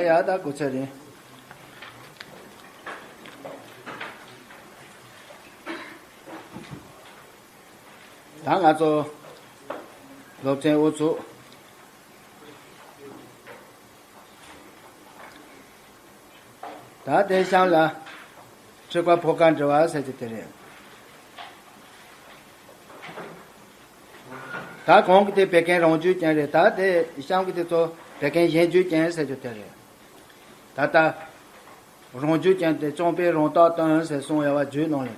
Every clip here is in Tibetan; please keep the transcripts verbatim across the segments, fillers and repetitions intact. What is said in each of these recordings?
ཡ་ད་གོ་ཚད་རེད། ད་ང་ཚོ་སློབ་ཚན་ཨུ་ཚུགས། ད་དེ་གཤམ་ལ་འཁྲིག་པ་ཕོ་ཁ་འདྲེ་བ་ཟེར་རྒྱུ་དེ་རེད། ད་གོང་གི་དེ་བད་ཀན་རང་རྒྱུད་ཅན་རེད། ད་དེ་གཤམ་གི་དེ་ཚོ་བད་ཀན་གཞན་རྒྱུད་ཅན་ཟེར་རྒྱུ་དེ་རེད། ད་ལྟ་རང་རྒྱུད་ཅན་དེ་རྐྱང་པས་རང་རྟགས་སྟོན་ཟེར་གསུངས་ཡོད་པ་རྒྱུད་ནང་ལས།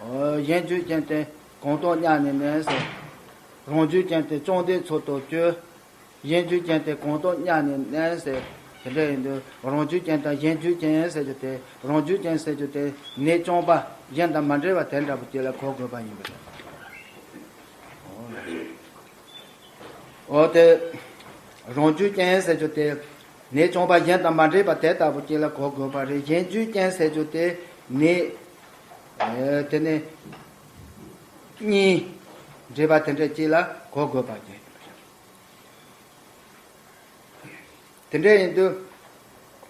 འོ་གཞན་རྒྱུད་ཅན་དེ་གང་དག་གཉའ་ནས་མནན་ཟེར། རང་རྒྱུད་ཅན་དེ་རྐྱང་དེ་ཚོ་དང་བཅོས། གཞན་རྒྱུད་ཅན་དེ་གང་དག་གཉའ་ནས་མནན་ཟེར། དེ་འདྲ་ཡིན་དུས་རང་རྒྱུད་ཅན་དང་གཞན་རྒྱུད་ཅན་ཟེར་རྒྱུ་དེ། རང་རྒྱུད་ཅན་ཟེར་རྒྱུ་དེ་ནད་རྐྱང་པ་གཞན་དང་མ་འདྲེས་པ་དེ་འདྲ་པོ་ཅིག་ལ་གོ་དགོས་པ་ཡིན་པ་རེད། འོ་དེ་རང་རྒྱུད་ཅན་ཟེར་རྒྱུ་དེ་ནད་རྐྱང་པ་གཞན་དང་མ་འདྲེས་པ་དེ་ལྟ་བུ་ཅིག་ལ་གོ་དགོས་པ་རེད། གཞན་རྒྱུད་ཅན་ཟེར་རྒྱུ་དེ་ནད་དེ་ནས་གཉིས་འདྲེས་པ་དེ་འདྲ་ཅིག་ལ་གོ་དགོས་པ་རེད། དེ་འདྲ་ཡིན་དུས།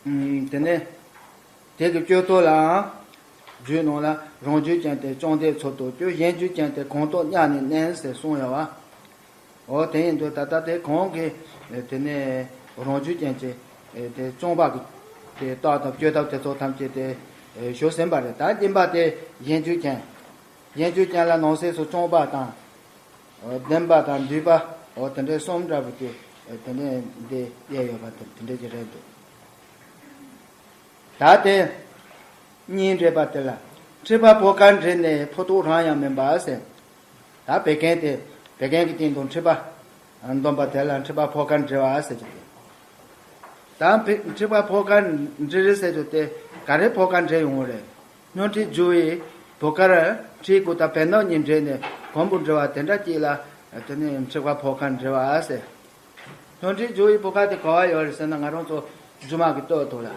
ཨམ། དེ་ནས་དེ་གི་སྤྱོད་ཚུལ་ལའང་རྒྱུད་ནང་ལ་རང་རྒྱུད་ཅན་དེ་རྐྱང་དེ་ཚོ་དང་བཅོས། གཞན་རྒྱུད་ཅན་དེ་གང་དག་གཉའ་ནས་མནན་ཟེར་གསུངས་ཡོད་པ། འོ་དེ་ཡིན་དུས་ད་ལྟ་དེ་གོང་གི་དེ་ནས་རང་རྒྱུད་ཅན་གྱི་དེ་རྐྱང་པ་གི་དེ་རྟགས་དང་སྤྱོད་ཐབས་དེ་ཚོ་ཐམས་ཅད་དེ་ཞུས་ཟིན་པ་རེད། ད་སྦྱིན་པ་དེ་གཞན་རྒྱུད་ཅན། གཞན་རྒྱུད་ཅན་ལ་ནང་གསེས་སུ་རྐྱང་པ་དང་། ཨོ་བདེན་པ་དང་འདུས་པ། ཨོ་དེ་འདྲའི་གསུམ་འདྲ་པོ་དེ། ཨེ་དེ་ནས་འདི་དབྱེ་ཡོད་པ་དེ་དེ་འདྲ་ཅིག་རེད་འདུག་ད་དེ་གཉིས་འདྲེས་པ་དེ་ལ་འཁྲིག་པ་ཕོ་ཁ་འདྲེས་ནས་ཕོ་ཐོག་རང་ཡང་མིན་པ་ཟེར། ད་བད་ཀན་དེ་བད་ཀན་གྱི་སྟེང་དུ་འཁྲིག་པ་འདོན་པ་དེ་ལ་འཁྲིག་པ་ཕོ་ཁ་འདྲེས་པ་ཟེར་གྱི་འདུག་ད་འཁྲིག་པ་ཕོ་ཁ་འདྲེས་རེད་ཟེར་རྒྱུ་དེ་ག་རེ་ཕོ་ཁ་འདྲེས་ཡོང་གི་རེད། སྨྱོ་འཁྲིག་རྒྱུ་ཡི་བུ་གར་འཁྲིལ་དགུ་དང་བད་སྣབས་གཉིས་འདྲེས་ནས་གོང་བུ་འདྲེས་པ་དེ་འདྲ་ཅིག་ལ་དེ་ནས་འཁྲིག་པ་ཕོ་ཁ་འདྲེས་པ་ཟེར། སྨྱོ་འཁྲིག་རྒྱུ་ཡི་བུ་གར་དེ་ག་པར་ཡོད་རེད་ཟེར་ན་ང་རང་ཚོ་རྒྱུ་མ་གི་སྟོད་དུ་ལ།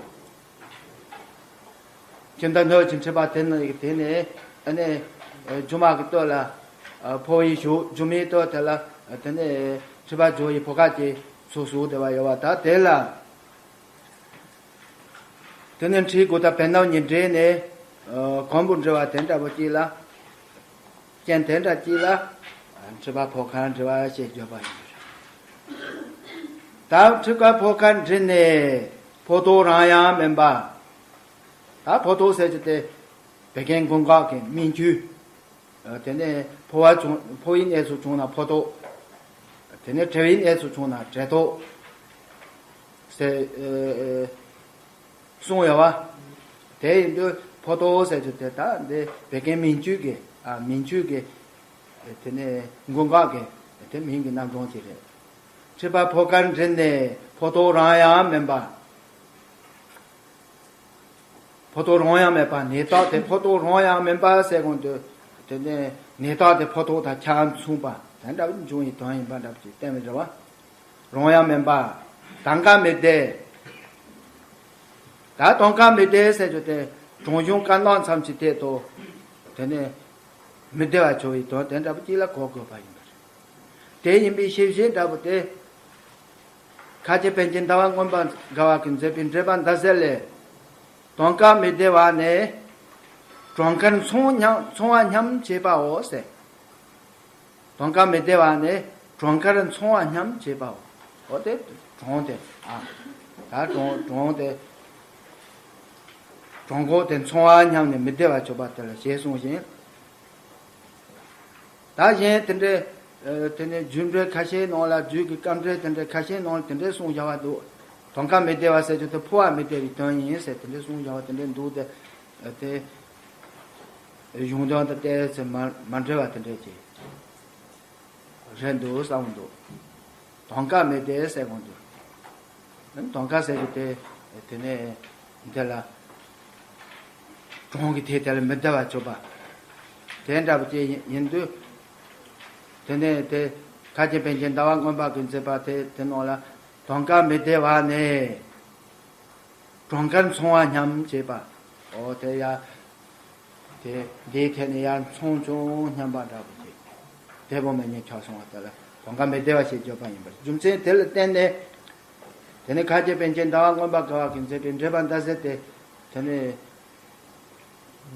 ཁྱིམ་བདག་སྣོད་ཀྱི་འཁྲིག་པ་དེ་ནས་དེ་ནས་ཨ་ནི་རྒྱུ་མ་གི་སྟོད་ལ་ཕོ་བའི་གཞུག་རྒྱུ་མའི་སྟོད་དེ་ལ་དེ་ནས་འཁྲིག་པ་རྒྱུ་ཡི་བུ་གར་གྱི་ཚུལ་ཞུགས་བསྡད་པ་ཡོད་པ་ད་དེ་ལ། དེ་ནས་འཁྲིལ་དགུ་དང་བད་སྣབས་གཉིས་འདྲེས་ནས་གོང་བུ་འདྲེས་པ་དེ་འདྲ་པོ་ཅིག་ལ། རྐྱེན་དེ་འདྲ་ཅིག་ལ་འཁྲིག་པ་ཕོ་ཁ་འདྲེས་པ་ཞེས་བརྗོད་པ་ཡིན། ད་འཁྲིག་པ་ཕོ་ཁ་འདྲེས་ནས་ཕོ་ཐོག་རང་ཡང་མིན་པ། ད་ཕོ་ཐོག་ཟེར་རྒྱུ་དེ་བད་ཀན་མགོ་འགག་གི་སྨིན་ཆུ། དེ་ནས་ཕོ་བ་བྱུང་ཕོ་བའི་གནས་སུ་བྱུང་ན་ཕོ་ཐོག་དེ་ནས་བྲེ་བའི་གནས་སུ་བྱུང་ན་བྲེ་ཐོག་ཟེར་གསུངས་ཡོད་པ། དེ་ཡིན་དུས་ཕོ་ཐོག་ཟེར་རྒྱུ་དེ་ད་འདི་བད་ཀན་སྨིན་ཆུ་གི་ཨ་སྨིན་ཆུ་གི་དེ་ནས་མགོ་འགག་གི་དེ་མིང་གི་རྣམ་གྲངས་ཅིག་རེད། འཁྲིག་པ་ཕོ་ཁ་འདྲེས་ནས་ཕོ་ཐོག་རང་ཡང་མིན་པ། ཕོ་ཐོག་རང་ཡང་མེད་པ་ནད་རྟགས་དེ་ཕོ་ཐོག་རང་ཡང་མིན་པ་ཟེར་གོང་དུ། དེ་ནས་ནད་རྟགས་དེ་ཕོ་ཐོག་དང་ཆ་མཚུངས་པ་དེ་འདྲ་བའི་འབྱུང་བའི་དོན་ཡིན་པ་འདྲ་བ་ཅིག་བསྟན་པའི་རེད་བ། རང་ཡང་མིན་པ། དང་ག་མི་བདེ། ད་དང་ག་མི་བདེ་ཟེར་རྒྱུ་དེ་གྲང་གཞོང་དཀར་ནག་མཚམས་ཀྱི་ཐད་དུ་དེ་ནས་མི་བདེ་བ་བྱུང་བའི་དོན་དེ་འདྲ་བ་ཅིག་ལ་གོ་དགོས་པ་ཡིན་པ་རེད། དེ་ཡིན་པའི་ཤེས་བྱེད་འདྲ་བོ་དེ། ཁ་ཆེ་པཎ་ཆེན་ཟླ་བ་སྔོན་པ་དགའ་བ་གིས་མཛད་པའི་འགྲེལ་པ་མདའ་གསལ་ལས། དང་ག་མི་བདེ་བ་ནི། གྲང་དཀར་མཚུངས་མཉམ་མཚུངས་པ་མཉམ་བྱེད་པའོ་ཟེར། དང་ག་མི་བདེ་བ་ནི་གྲང་དཀར་མཚུངས་པ་མཉམ་བྱེད་པའོ། འོ་དེ་གྲང་དེ་ཨ། ད་གྲང་གྲང་དེ། གྲང་འགོག་དེ་མཚུངས་པ་མཉམ་ནས་མི་བདེ་བ་བྱུང་བ་དེ་ལ་ཞེས་གསུངས་ཤིང་། ད་གཞན་དེ་འདྲའི་ཨ་དེ་ནས་རྒྱུད་འགྲེལ་ཁ་ཤས་ནང་ལ་རྒྱུད་ཀྱི་སྐབས་འགྲེལ་དེ་འདྲའི་ཁ་ཤས་ནང་ལ་དེ་འདྲའི་གསུངས་བཞག་པ་འདུག་དང་ག་མི་བདེ་བ་ཟེར་རྒྱུ་དེ་ཕོ་བ་མི་བདེ་བའི་དོན་ཡིན་ཟེར་དེ་འདྲའི་གསུངས་བཞག་པ་དེ་འདྲའི་འདུག་དེ་དེ་གཞུང་དོན་དང་ཏོག་ཙམ་མ་མ་འབྲེལ་བ་དེ་འདྲའི་ཅིག་རེད་འདུག་བསམ་འདུག་དང་ག་མི་བདེ་ཟེར་གོང་དུ། དང་ག་ཟེར་གྱི་དེ་དེ་ནས་འདི་ལ་གྲོང་གི་དེ་དེ་ལ་མི་བདེ་བ་བྱུང་བ་དེ་འདྲ་པོ་ཅིག་ཡིན་དུས། དེ་ནས་དེ་ཁ་ཆེ་པཎ་ཆེན་ཟླ་བ་སྔོན་པ་གིས་མཛད་པ་དེ་དེ་ནང་ལ་དང་ག་མི་བདེ་བ་ནས་གྲང་དཀར་མཚུངས་པ་མཉམ་བྱེད་པ། འོ་དེ་ཡ། དེ་འདིའི་ཐད་ནས་ཡང་མཚུངས་ཆུང་སྙམ་པ་འདྲ་པོ་ཅིག་དེ་བོ་མེ་ཉེ་ཆགས་སོང་བ་དེ་ལ་དོན་ཁ་མི་བདེ་བ་ཞེས་བརྗོད་པ་ཡིན་པར་རྒྱུ་མཚན་དེ་ལ་བརྟེན་ནས། དེ་ནས་མཁའ་སྤྱོད་པཎ་ཆེན་ཟླ་བ་མངོན་པ་དགའ་བ་གིས་མཛད་པའི་འགྲེལ་པ་མདའ་གསེར་དེ། དེ་ནས་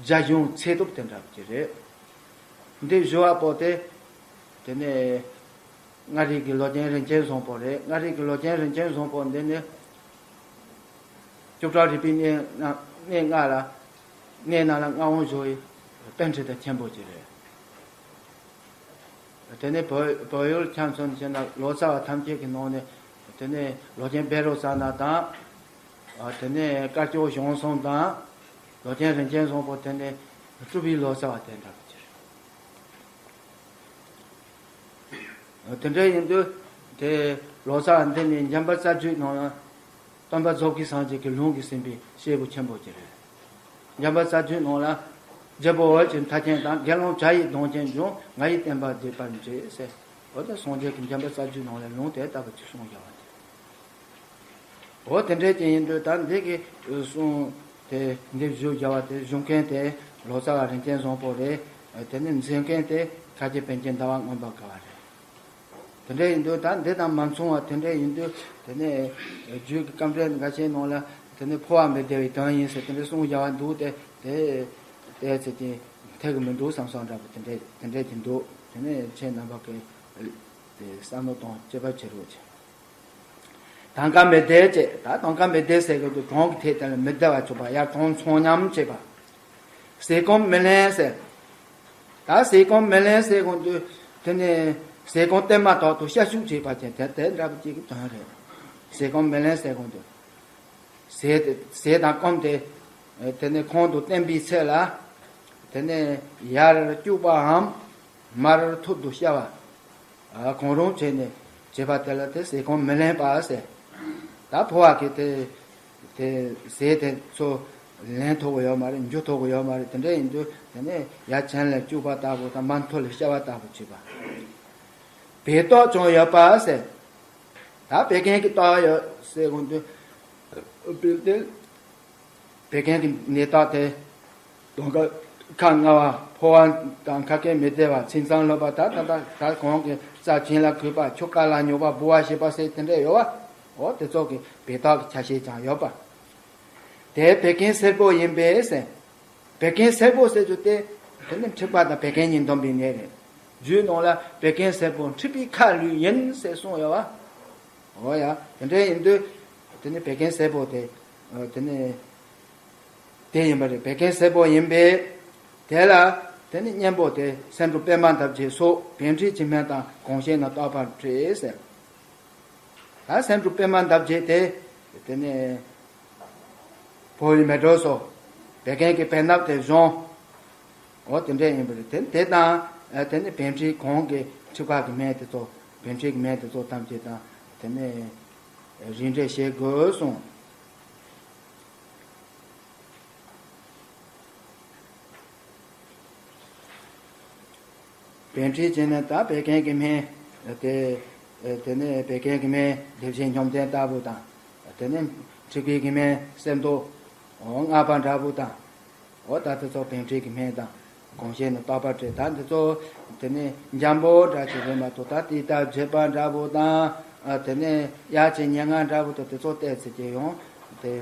རྒྱ་གཞུང་ཚད་ཐུབ་དེ་འདྲ་ཅིག་རེད། འདི་ཞུ་བ་པོ་དེ། དེ་ནས་མངའ་རིས་ཀྱི་ལོ་ཆེན་རིན་ཆེན་བཟང་པོ་རེད། མངའ་རིས་ཀྱི་ལོ་ཆེན་རིན་ཆེན་བཟང་པོ་འདི་ནི་སྐྱབས་གྲགས་རིག་པའི་གནས་ལྔ་གནས་ལྔ་ལ་གནས་ལྔ་ལ་མངའ་དབང་བཞུགས་པའི་པཎྜི་ཏ་ཆེན་པོ་ཅིག་རེད། དེ་ནས་བོད་བོད་ཡུལ་ཁྱམས་གསུམ་ཕྱིན་ན་ལོ་ཙཱ་བ་ཐམས་ཅད་ཀྱི་ནང་ནས། དེ་ནས་ལོ་ཆེན་བཻ་རོ་ཙ་ན་དང་། དེ་ནས་དཀར་ཕྱོགས་ཞང་གསུམ་དང་། ལོ་ཆེན་རིན་ཆེན་བཟང་པོ་དེ་ནས་སྤྲུལ་པའི་ལོ་ཙཱ་བ་དེ་འདྲ་ཅིག་དེ་འདྲ་ཡིན་དུས། དེ་ལོ་ཙཱ་བ་འདི་ནི་འཇམ་དཔལ་རྩ་རྒྱུད་ནང་ལ། སྟོན་པ་རྫོགས་པའི་སངས་རྒྱས་ཀྱི་ལུང་གིས་ཟིན་པའི་སྐྱེས་བུ་ཆེན་པོ་ཅིག་རེད། འཇམ་དཔལ་རྩ་རྒྱུད་ནང་ལ། རྒྱལ་པོ་འོད་ཀྱི་མཐའ་ཅན་དང་། དགེ་སློང་བྱ་ཡི་གདོང་ཅན་འབྱུང་། ང་ཡི་བསྟན་པ་རྒྱས་པར་མཛོད་ཟེར། འོ་ད་སངས་རྒྱས་ཀྱི་འཇམ་དཔལ་རྩ་རྒྱུད་ནང་ལ་ལུང་དེ་ལྟ་བུ་ཅིག་གསུངས་བཞག་པ་དེ། འོ་དེ་འདྲ་ཅིག་ཡིན་དུས། ད་འདི་གི་གསུང་དེ་འདི་བཞུགས་བཞག་པ་དེ་ཞུ་མཁན་དེ་ལོ་ཙཱ་བ་རིན་ཆེན་བཟང་པོ་རེད། དེ་ནས་མཛད་མཁན་དེ་མཁའ་སྤྱོད་པཎ་ཆེན་ཟླ་བ་མངོན་པ་དགའ་བ་རེད། དེ་འདྲ་ཡིན་དུས། ད་འདི་དང་མ་མཚུངས་པ་དེ་འདྲ་ཡིན་དུས། དེ་ནས་རྒྱུད་ཀྱི་སྐབས་འགྲེལ་འགའ་ཤས་ནང་ལ། དེ་ནས་འཕོ་བ་མི་བདེ་བའི་དོན་ཡིན་ཟེར་དེ་འདྲ་གསུངས་བཞག་པ་འདུག་སྟེ། དེ་དེ་ཚེ་ཀྱི་འཐད་ཀྱི་མི་འདུག་བསམ་བསམ་འདྲ་པོ་དེ་འདྲ་དེ་འདྲ་ཅིག་འདུག་དེ་ནས་ཁྱེད་རྣམ་པ་གིས་དེ་བསམ་བློ་གཏོང་དཔྱད་པ་བྱེད་རོགས་བྱེད། དང་ག་མི་བདེ་བྱེད། ད་དང་ག་མི་བདེ་ཟེར་གྱི་འདུག་གྲོང་གི་ཐད་དེ་ལ་མི་བདེ་བ་བྱུང་བ། ཡར་གྲོང་ཚོང་མཉམ་བྱེད་པ། ཟས་སྐོམ་མི་ལེན་ཟེར། ད་ཟས་སྐོམ་མི་ལེན་ཟེར་གོང་དུ། དེ་ནས་ཟས་སྐོམ་བསྟེན་མ་ཐག་ཏུ་ཤ་ཤུག་བྱེད་པ་ཅན་དེ་དེ་འདྲ་པོ་ཅིག་གི་དོན་རེད། ཟས་སྐོམ་མི་ལེན་ཟེར་གོང་དུ། ཟས་དེ་ཟས་དང་སྐོམ་དེ། དེ་ནས་ཁོང་དུ་བསྟེན་པའི་ཚེ་ལ། དེ་ནས་ཡར་སྐྱུག་པའམ། མར་ཐུར་དུ་བཤལ་བ། གང་རུང་བྱས་ནས་བྱེད་པ་དེ་ལ་དེ་ཟས་སྐོམ་མི་ལེན་པ་ཟེར། ད་འཕོ་བ་གི་དེ་དེ་ཟས་དེ་ཚོ་ལེན་ཐུབ་ཀྱི་ཡོད་མ་རེད། འཇུ་ཐུབ་ཀྱི་ཡོད་མ་རེད། དེ་འདྲ་ཡིན་དུས་དེ་ནས་ཡར་གྱེན་ལ་སྐྱུག་པ་ལྟ་བུ་དང་། མར་ཐུར་ལ་བཤལ་བ་ལྟ་བུ་བྱེད་པ། བད་ཏོག་ཀྱང་ཡོད་པ་ཟེར། ད་བད་ཀན་གྱི་ཏོག་ཡོད་ཟེར་གོང་དུ། བད་དེ། བད་ཀན་གྱི་ནད་རྟགས་དེ། དོན་ཁ་ཁ་ང་བ། ཕོ་བ་དང་ཁ་སྐད་མི་བདེ་བ། མཚན་གཙང་ལྷོད་པ། ད་ད་ད་ད་གོང་གི་རྩ་གྱེན་ལ་གུག་པ། ཆུ་དཀར་ལ་སྨྱུག་པ། ལྦུ་བ་ཞེད་པ་ཟེར་དེ་འདྲ་ཡོད་པ། འོ་དེ་ཚོ་གི་བད་ཏོག་གི་ཆ་ཤས་ཀྱང་ཡོད་པ། དེ་བད་ཀན་སེར་པོ་ཡིན་པས་ཟེར། བད་ཀན་སེར་པོ་ཟེར་རྒྱུ་དེ། དེ་ནི་མཁྲིས་པ་དང་བད་ཀན་གཉིས་འདོམས་པའི་ནད་རེད། རྒྱུད་ནང་ལ་བད་ཀན་སེར་པོ་མཁྲིས་པའི་ཁ་ལུད་ཡིན་ཟེར་གསུངས་ཡོད་པ། འོ་ཡ། དེ་འདྲ་ཡིན་དུས། དེ་ནི་བད་ཀན་སེར་པོ་དེ། དེ་ནི་དེ་ཡིན་པ་རེད། བད་ཀན་སེར་པོ་ཡིན་པས། དེ་ལ་དེ་ནི་གཉེན་པོ་དེ་སེང་འབྲུག་པད་མ་འདབ་བརྒྱད་སོགས། བད་མཁྲིས་ཀྱི་སྨན་དང་གང་ཤེས་ན་བརྟག་པར་བྱེད་ཟེར། ད་སེང་འབྲུག་པད་མ་འདབ་བརྒྱད་དེ། དེ་ནི་ཕོ་བའི་མེ་དྲོད་གསོ། བད་ཀན་གྱི་བད་སྣབས་དེ་གཞོམ། འོ་དེ་འདྲ་ཡིན་པ་རེད། དེ་དེ་དང་། དེ་ནི་བད་མཁྲིས་གོང་གི་མཁྲིས་པ་གི་སྨན་དེ་ཚོ། བད་མཁྲིས་ཀྱི་སྨན་དེ་ཚོ་ཐམས་ཅད་དང་། དེ་ནི་རིགས་འགྲེ་བྱེད་དགོས་གསུངས། བད་མཁྲིས་ཀྱི་ནི་ད་བད་ཀན་གྱི་སྨན་དེ། དེ་ནི་བད་ཀན་གྱི་སྨན་བདེ་བྱེད་སྙོམས་ལྡན་ལྟ་བུ་དང་། དེ་ནི་མཁྲིས་པའི་གི་སྨན་སེམས་མདོ་ལྔ་པ་འདྲ་བོ་དང་། འོ་ད་དེ་ཚོ་བད་མཁྲིས་ཀྱི་སྨན་དང་། གང་ཤེས་ན་བརྟག་པར་བྱེད། ད་འདི་ཚོ་དེ་ནི་འཇམ་པོ་འདྲ་ཅིག་རེད་མ་གཏོགས། ད་ཏིལ་ཏ་བརྗེ་པ་འདྲ་བོ་དང་། དེ་ནི་གཡའ་ཅིག་ཉེ་ང་འདྲ་བོ་དང་། དེ་ཚོ་བལྟས་ཚེ་ཀྱི་ཡང་དེ་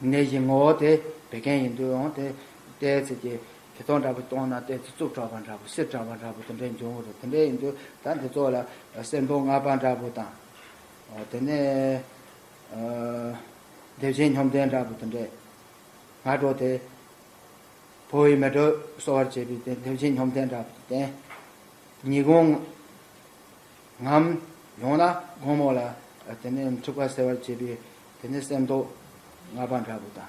ནད་གཞི་ངོ་བོ་དེ་བད་ཀན་ཡིན་དུས། ཡང་དེ་བལྟས་ཚེ་ཀྱི་དེ་ཚོ་འདྲ་བོ་བཏང་ན། བལྟས་ཚེ་རྩུབ་དྲགས་པ་འདྲ་བོ། སེར་དྲགས་པ་འདྲ་བོ་དེ་འདྲ་འབྱུང་བ་རེད། དེ་འདྲ་ཡིན་དུས་ད་འདི་ཚོ་ལ་སེམས་མདོ་ལྔ་པ་འདྲ་བོ་དང་། དེ་ནི་བདེ་བྱེད་སྙོམས་ལྡན་འདྲ་བོ་དེ་འདྲ། སྔ་དྲོ་དེ། ཕོ་བའི་མེ་དྲོད་གསོ་བར་བྱེད་པའི་དེ་བདེ་བྱེད་སྙོམས་ལྡན་འདྲ་བོ་དེ་བསྟེན། ཉིན་གུང་ངམ། ཡང་ན་དགོང་མོ་ལ། དེ་ནས་མཁྲིས་པ་སེལ་བར་བྱེད་པའི་དེ་ནས་སེམས་མདོ་ལྔ་པ་འདྲ་བོ་དང་།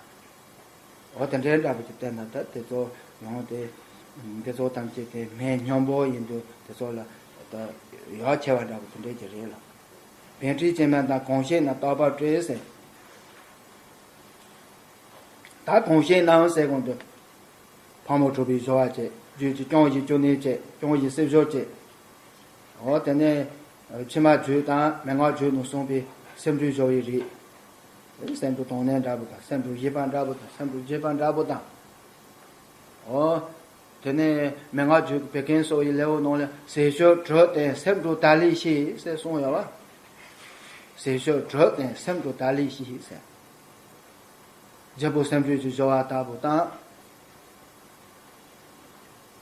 འོ་དེ་འདྲའི་འདྲ་བོ་ཅིག་བསྟེན་ན། ད་དེ་ཚོ་ཡང་དེ། དེ་ཚོ་ཐམས་ཅད་དེ་སྨན་སྙོམས་པོ་ཡིན་དུས། དེ་ཚོ་ལ་ད་ཡག་ཆེ་བ་འདྲ་བོ་དེ་འདྲའི་ཅིག་རེད་ལ། བད་མཁྲིས་ཀྱི་སྨན་དང་གང་ཤེས་ན་བརྟག་པར་བྱེད་ཟེར། ད་གང་ཤེས་ནའང་ཟེར་གོང་དུ། ཕག་མོ་གྲུ་པའི་སྦྱོར་བ་བྱེད། རྒྱུད་ཀྱི་རྐྱང་བཞི་བཅུ་གནས་བྱེད། རྐྱང་བཞི་སེལ་སྦྱོར་བྱེད། འོ་དེ་ནས་ཕྱི་མ་རྒྱུད་དང་མན་ངག་རྒྱུད་ནས་གསུངས་པའི་སེམས་འགྲུབ་སྦྱོར་བའི་རིགས། སེམས་འགྲུབ་དོན་གནས་འདྲ་བོ་དང་། སེམས་འགྲུབ་བཞི་པ་འདྲ་བོ་དང་། སེམས་འགྲུབ་བརྒྱད་པ་འདྲ་བོ་དང་། འོ། དེ་ནས་མན་ངག་རྒྱུད་བད་ཀན་གསོ་བའི་ལེའུ་ནང་ལ། ཟས་སྤྱོད་དྲོད་བསྟེན་སེམས་འགྲུབ་ད་ལས་ཤེས་ཟེར་གསུངས་ཡོད་པ། ཟས་སྤྱོད་གྲོགས་དང་སེམས་དྲོ་བདག་ལས་ཤེས་ཟེར། རྒྱལ་པོ་སེམས་སྤྲོ་གི་སྦྱོར་བ་ལྟ་བུ་དང་།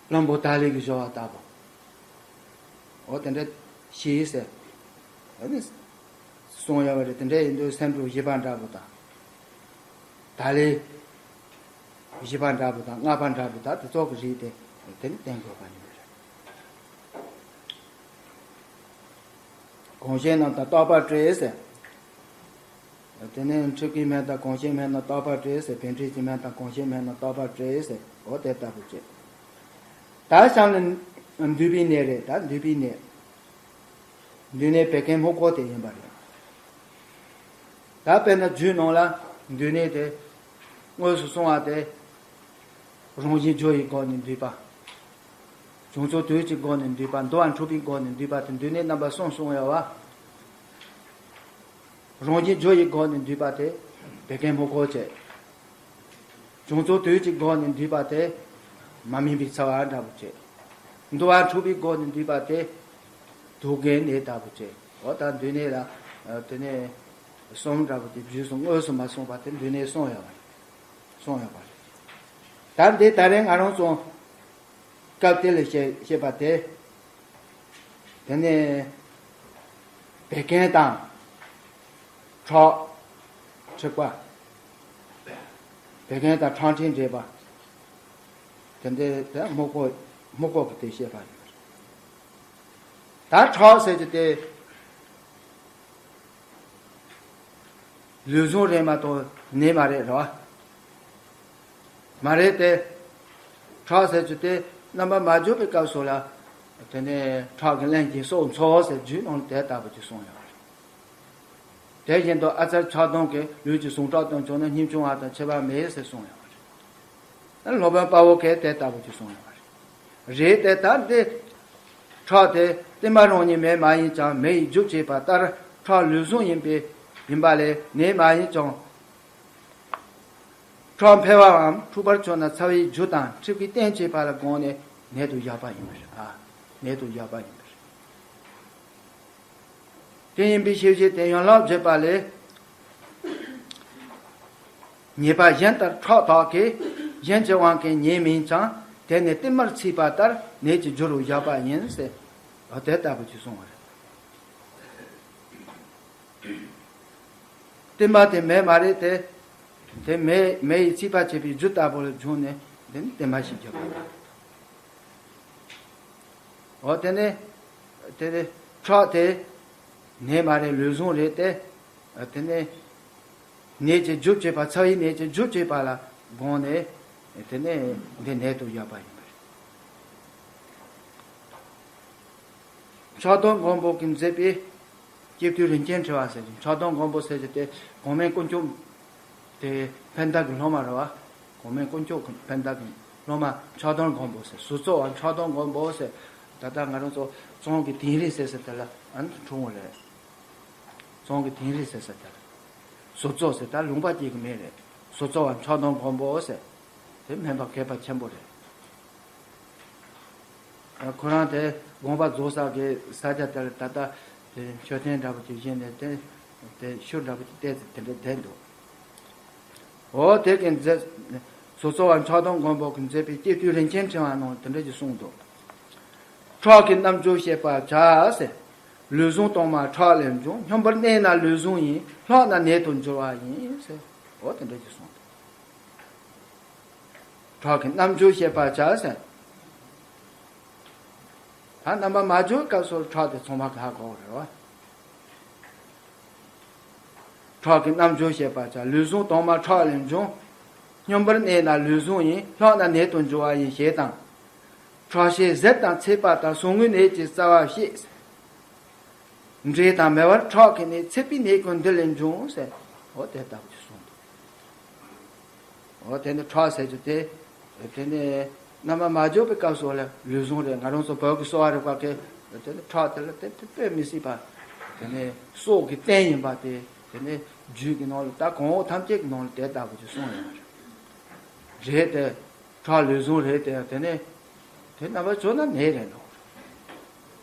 བློན་པོ་བདག་ལས་ཀྱི་སྦྱོར་བ་ལྟ་བུ། འོ་དེ་འདྲ་ཤེས་ཟེར། ཨ་ནི་གསུང་ཡོད་པ་རེད། དེ་འདྲ་ཡིན་དུས་སེམས་སྤྲོ་བཞི་པ་འདྲ་པོ་དང་། བདག་ལས་བཞི་པ་འདྲ་པོ་དང་ལྔ་པ་འདྲ་པོ་དང་དེ་ཚོ་གི་རིགས་དེ་དེ་ནི་བསྟེན་དགོས་པ་ཡིན་པ་རེད། གོང་བཞིན་རྣམས་དང་རྟོགས་པར་བྲེལ་ཟེར། དེ་ནས་འཁྲུལ་པའི་སྨན་དང་གོང་བཞིན་སྨན་རྣམས་རྟོགས་པར་བྲེལ་ཟེར། བཻ་ཌཱི་ཀྱི་སྨན་དང་གོང་བཞིན་སྨན་རྣམས་རྟོགས་པར་བྲེལ་ཟེར། འོ་དེ་ལྟ་བུ་བྱེད། ད་གཤམ་ལ་འདུས་པའི་གནས་རེད། ད་འདུས་པའི་གནས། འདུས་གནས་བད་ཀན་སྨུག་པོ་དེ་ཡིན་པ་རེད། ད་དཔེར་ན་རྒྱུད་ནང་ལ་འདུས་གནས་དེ་དངོས་སུ་གསུངས་པ་དེ། རང་བཞིན་བརྗོད་པའི་སྒོ་ནས་འདུས་པ། བྱུང་ཚུལ་དུས་ཀྱི་སྒོ་ནས་འདུས་པ། འདུ་བ་འཁྲུལ་པའི་སྒོ་ནས་འདུས་པ་དེ་འདུས་གནས་རྣམ་པ་གསུམ་གསུངས་ཡོད་པ། རང་བཞིན་བརྗོད་པའི་སྒོ་ནས་འདུས་པ་དེ་བད་ཀན་སྨུག་པོ་བྱས། བྱུང་ཚུལ་དུས་ཀྱི་སྒོ་ནས་འདུས་པ་དེ་མ་སྨིན་པའི་ཚ་བ་འདྲ་པོ་བྱས། འདུ་བ་འཁྲུལ་པའི་སྒོ་ནས་འདུས་པ་དེ་དུག་གི་ནད་ལྟ་བུ་བྱས། འོ་ད་འདུས་གནས་ལ་དེ་ནས་གསུམ་འདྲ་པོ་དེ་རྗེས་སུ་དངོས་སུ་མ་གསུངས་པ་དེ་འདུས་གནས་གསུངས་ཡོད་པ་རེད། གསུངས་ཡོད་པ་རེད། ད་འདི་ད་རེས་ང་རང་ཚོ་སྐབས་དེ་ལ་བཤད་བཤད་པ་དེ། དེ་ནས་བད་ཀན་དང་ཁྲག་འཁྲིག་པ། བད་ཀན་དང་ཁྲག་ཁྲིག་འདྲེས་པ། དེ་འདྲའི་དེ་སྨུག་པོ་སྨུག་པོ་གི་དེ་བཤད་པ་ཡིན། ད་ཁྲག་ཟེར་གྱི་དེ། ལུས་ཟུངས་རེད་མ་གཏོགས་ནད་མ་རེད་རོ། མ་རེད་དེ། ཁྲག་ཟེར་རྒྱུ་དེ་རྣམ་པ་མ་བརྗོད་པའི་སྐབས་སུ་ལ། དེ་ནས་ཁྲག་གི་རླན་གྱིས་སྲོག་འཚོ་ཟེར་རྒྱུའི་ནང་དེ་ལྟ་བུ་ཅིག་གསུངས་ཡོད་རེད། དེ་བཞིན་དུ་ཨ་ཙར་ཆགས་སྡང་གིས་ལུས་ཀྱི་ཟུངས་ཁྲག་བཏོན་བྱུང་ན་སྙིང་ཆུང་བ་དང་ཁྱད་པར་མེད་ཟེར་གསུངས་ཡོད་རེད། སློབ་དཔོན་དཔའ་བོ་གིས་དེ་ལྟ་བུ་ཅིག་གསུངས་ཡོད་རེད། རེད་དེ་ད་འདི། ཁྲག་དེ་ཏིལ་མར་རང་ཉིད་མེ་མ་ཡིན་ཀྱང་མེ་ཡིས་རྒྱུ་བྱས་པ་ལྟར་ཁྲག་ལུས་ཟུངས་ཡིན་པས་ཡིན་པ་ལས་ནད་མ་ཡིན་ཀྱང་། ཁྲག་འཕེལ་བའམ་འཁྲུགས་པར་གྱུར་ན་ཚ་བའི་རྒྱུ་དང་འཁྲུལ་པའི་རྟེན་བྱེད་པ་ལ་དགོངས་ནས་ནད་དུ་བཞག་པ་ཡིན་པ་རེད། ཨ། ནད་དུ་བཞག་པ་ཡིན་པ་རེད། དེ་ཡིན་པའི་ཤེས་བྱེད་དེ་ཡན་ལག་བརྒྱད་པ་ལས། ཉེས་པ་གཞན་ལྟར་ཁྲག་དག་གིས་གཞན་གྱི་དབང་གིས་ཉེས་མིན་ཀྱང་དེ་ནི་ཏིལ་མར་ཚིག་པ་ལྟར་ནད་ཀྱི་རྒྱུ་རུ་བཞག་པ་ཡིན་ཟེར། དེ་ལྟ་བུ་ཅིག་གསུངས་པ་རེད། ཏིལ་མར་དེ་མེ་མ་རེད་དེ། དེ་མེ་མེ་ཡིས་ཚིག་པ་བྱེད་པའི་རྒྱུ་ལྟ་བུ་ལ་བྱུང་ནས་དེ་ནི་ཏིལ་མར་ཞིག་བརྒྱབ་པ་རེད། འོ་དེ་ནས་དེ་ནས་ཁྲག་དེ་ནད་མ་རེད། ལུས་ཟུངས་རེད་དེ། དེ་ནས་ནད་ཀྱི་རྒྱུ་བྱེད་པ་ཚ་བའི་ནད་ཀྱི་རྒྱུ་བྱེད་པ་ལ་དགོངས་ནས་དེ་ནས་འདི་ནད་དུ་བཞག་པ་ཡིན་པ་རེད། ཕྱག་སྟོང་མགོན་པོ་གིས་མཛད་པའི་སྐྱེ་བརྟུལ་རིན་ཆེན་ཕྲེང་བ་ཟེར་གྱི། ཕྱག་སྟོང་མགོན་པོ་ཟེར་གྱི་དེ་གོང་མའི་དཀོན་མཆོག་དེ་ཕན་བདག་གི་སློབ་མ་རེད་བ། གོང་མའི་དཀོན་མཆོག་གི་ཕན་བདག་གི་སློབ་མ་ཕྱག་སྟོང་མགོན་པོ་ཟེར། ཟུར་ཚོགས་པ་ཕྱག་སྟོང་མགོན་པོ་ཟེར། ད་ལྟ་ང་རང་ཚོ་ཙོང་གི་དིང་རི་ཟེར་ཟེར་དེ་ལ་ཨ་ནི་འཁྲུངས་པ་རེད། ཙོང་གི་དིང་རི་ཟེར་ཟེར་དེ་ལ། ཟུར་ཚོགས་ཟེར་ད་ལུང་པ་གཅིག་གི་མིང་རེད། ཟུར་ཚོགས་པ་ཕྱག་སྟོང་མགོན་པོ་ཟེར། དེ་སྨན་པ་མཁས་པ་ཆེན་པོ་རེད། ཁོ་རང་དེ་དགོངས་པ་རྫོགས་ས་གི་ས་ཆ་དེར་ད་ལྟ་དེ་མཆོད་རྟེན་འདྲ་པོ་ཅིག་བཞེངས་ནས་དེ་དེ་ཤུལ་འདྲ་པོ་ཅིག་བལྟས་ཚེ་དེ་འདྲ་བསྡད་འདུག་འོ་དེ་གི་མཛད། ཟུར་ཚོགས་པ་ཕྱག་སྟོང་མགོན་པོ་གིས་མཛད་པའི་སྐྱེ་བརྟུལ་རིན་ཆེན་ཕྲེང་བ་ནང་དེ་འདྲ་ཅིག་གསུངས་འདུག་ཁྲག་གི་རྣམ་འགྱུར་བཤད་པར་བྱ་ཟེར། ལུས་ཟུངས་སྟོང་མ་ཁྲག་ལས་འབྱུང་། སྙོམས་པར་གནས་ན་ལུས་ཟུངས་ཡིན། ལྷག་ན་ནད་དུ་འགྱུར་བ་ཡིན་ཟེར། འོ་དེ་འདྲ་ཅིག་གསུངས་འདུག་ཁྲག་གི་རྣམ་འགྱུར་བཤད་པར་བྱ་ཟེར། ད་རྣམ་པ་མ་བརྗོད་སྐབས་སུ་ཁྲག་དེ་ཚང་མ་ག་གོ་རེད་བ། ཁྲག་གི་རྣམ་འགྱུར་བཤད་པར་བྱ། ལུས་ཟུངས་སྟོང་མ་ཁྲག་ལས་འབྱུང་། སྙོམས་པར་གནས་ན་ལུས་ཟུངས་ཡིན། ལྷག་ན་ནད་དུ་འགྱུར་བ་ཡིན་ཞེས་དང་། ཁྲག་ཤེད་གཟེར་དང་ཚད་པ་དང་། ཟུངས་དངོས་ནད་ཀྱི་རྩ་བ་བཤད། འབྲས་དང་མེ་བར་ཁྲག་གི་ནད། ཚད་པའི་ནད་ཀུན་འདི་ལས་འབྱུང་ཟེར། འོ་དེ་ལྟ་བུ་ཅིག་གསུངས་འདུག་འོ་དེ་ནི་ཁྲག་ཟེར་རྒྱུ་དེ། དེ་ནི་རྣམ་པ་མ་བརྗོད་པའི་སྐབས་སུ་ལ་ལུས་ཟུངས་རེད། ང་རང་ཚོ་བོད་ཀྱི་གསོ་བ་རིག་པ་གིས་དེ་ནི་ཁྲག་དེ་ལ་དེ་དེ་དཔེ་མི་སྲིད་པ། དེ་ནི་སྲོག་གི་རྟེན་ཡིན་པ་དེ། དེ་ནི་རྒྱུད་ཀྱི་ནང་ལ་ད་གོང་འོག་ཐམས་ཅད་ཀྱི་ནང་ལ་དེ་ལྟ་བུ་ཅིག་གསུངས་ཡོད་རེད། རེད་དེ། ཁྲག་ལུས་ཟུངས་རེད་དེ། དེ་ནི་དེ་རྣམ་པ་བྱུང་ན་ནད་རེད་འགྲོ།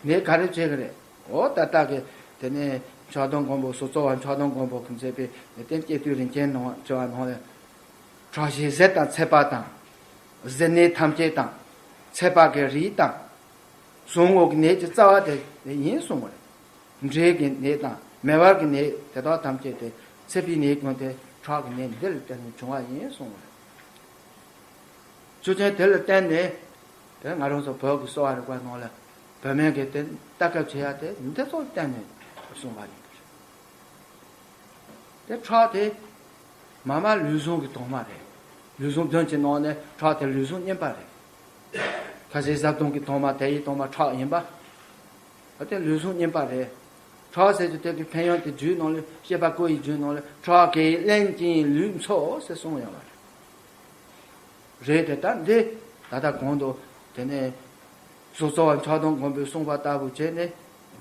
ནད་ག་རེ་བྱེད་ཀྱི་རེད། འོ་ད་ལྟ་གི་དེ་ནི་ ཕྱག་སྟོང་མགོན་པོ་སོགས། གཙོ་བོ་ཕྱག་སྟོང་མགོན་པོ་གིས་མཛད་པའི་རྟེན་བསྐྱེད་བསྡུས་རིམ་གྱིས་ནང་བྱ་བ་ནང་ལས། ཁྲག་ཤེད་ཟས་དང་ཚད་པ་དང་། ཟས་ནད་ཐམས་ཅད་དང་། ཚད་པ་གི་རིགས་དང་། ཟུག་རྔུ་གི་ནད་ཀྱི་རྩ་བ་དེ་ཡིན་གསུངས་པ་རེད། འབྲས་ཀྱི་ནད་དང་མེ་འབར་གྱི་ནད་དེ་དག་ཐམས་ཅད་དེ་ཚད་པའི་ནད་ཀུན་དེ་ཁྲག་གི་ནད་འདི་ལ་བརྟེན་ནས་བྱུང་བ་ཡིན་གསུངས་པ་རེད། ཆོས་ཅན་དེ་ལ་བརྟེན་ནས་དེ་ང་རང་ཚོ་བོད་ཀྱི་གསོ་བ་རིག་པ་ནང་ལ་བོད་སྨན་གྱི་དེ་ལྟ་སྐབས་བྱེད་ཡ་དེ་འདི་ཚོ་ལ་བརྟེན་ནས་གསུངས་པ་ཡིན་པ་རེད། དེ་ཁྲག་དེ་མ་མ་ལུས་ཟུངས་ཀྱི་དྭངས་མ་རེད། ལུས་ཟུངས་བདུན་གྱི་ནང་ནས་ཁྲག་དེ་ལུས་ཟུངས་གཉིས་པ་རེད། ཁ་ཟས་བཟའ་བཏུང་གི་དྭངས་མ་དེ་ཡི་དྭངས་མ་ཁྲག་ཡིན་པ། ཨ་དེ་ལུས་ཟུངས་གཉིས་པ་རེད། ཁྲག་ཟེར་གྱི་དེ་གི་ཕན་ཡོན་དེ་རྒྱུད་ནང་ལ་བཤད་པ་ཀུན་ཡིད་རྒྱུད་ནང་ལ་ཁྲག་གིས་བརླན་ཅིང་ལུས་འཚོ་ཟེར་གསུངས་ཡོད་པ་རེད། རེད་དེ་ད་འདི་ད་ལྟ་གོང་དུ་དེ་ནས་གཙོ་གཙོ་བོ་ཕྱག་སྟོང་མགོན་པོས་གསུངས་པ་ལྟ་བུ་བྱས་ནས་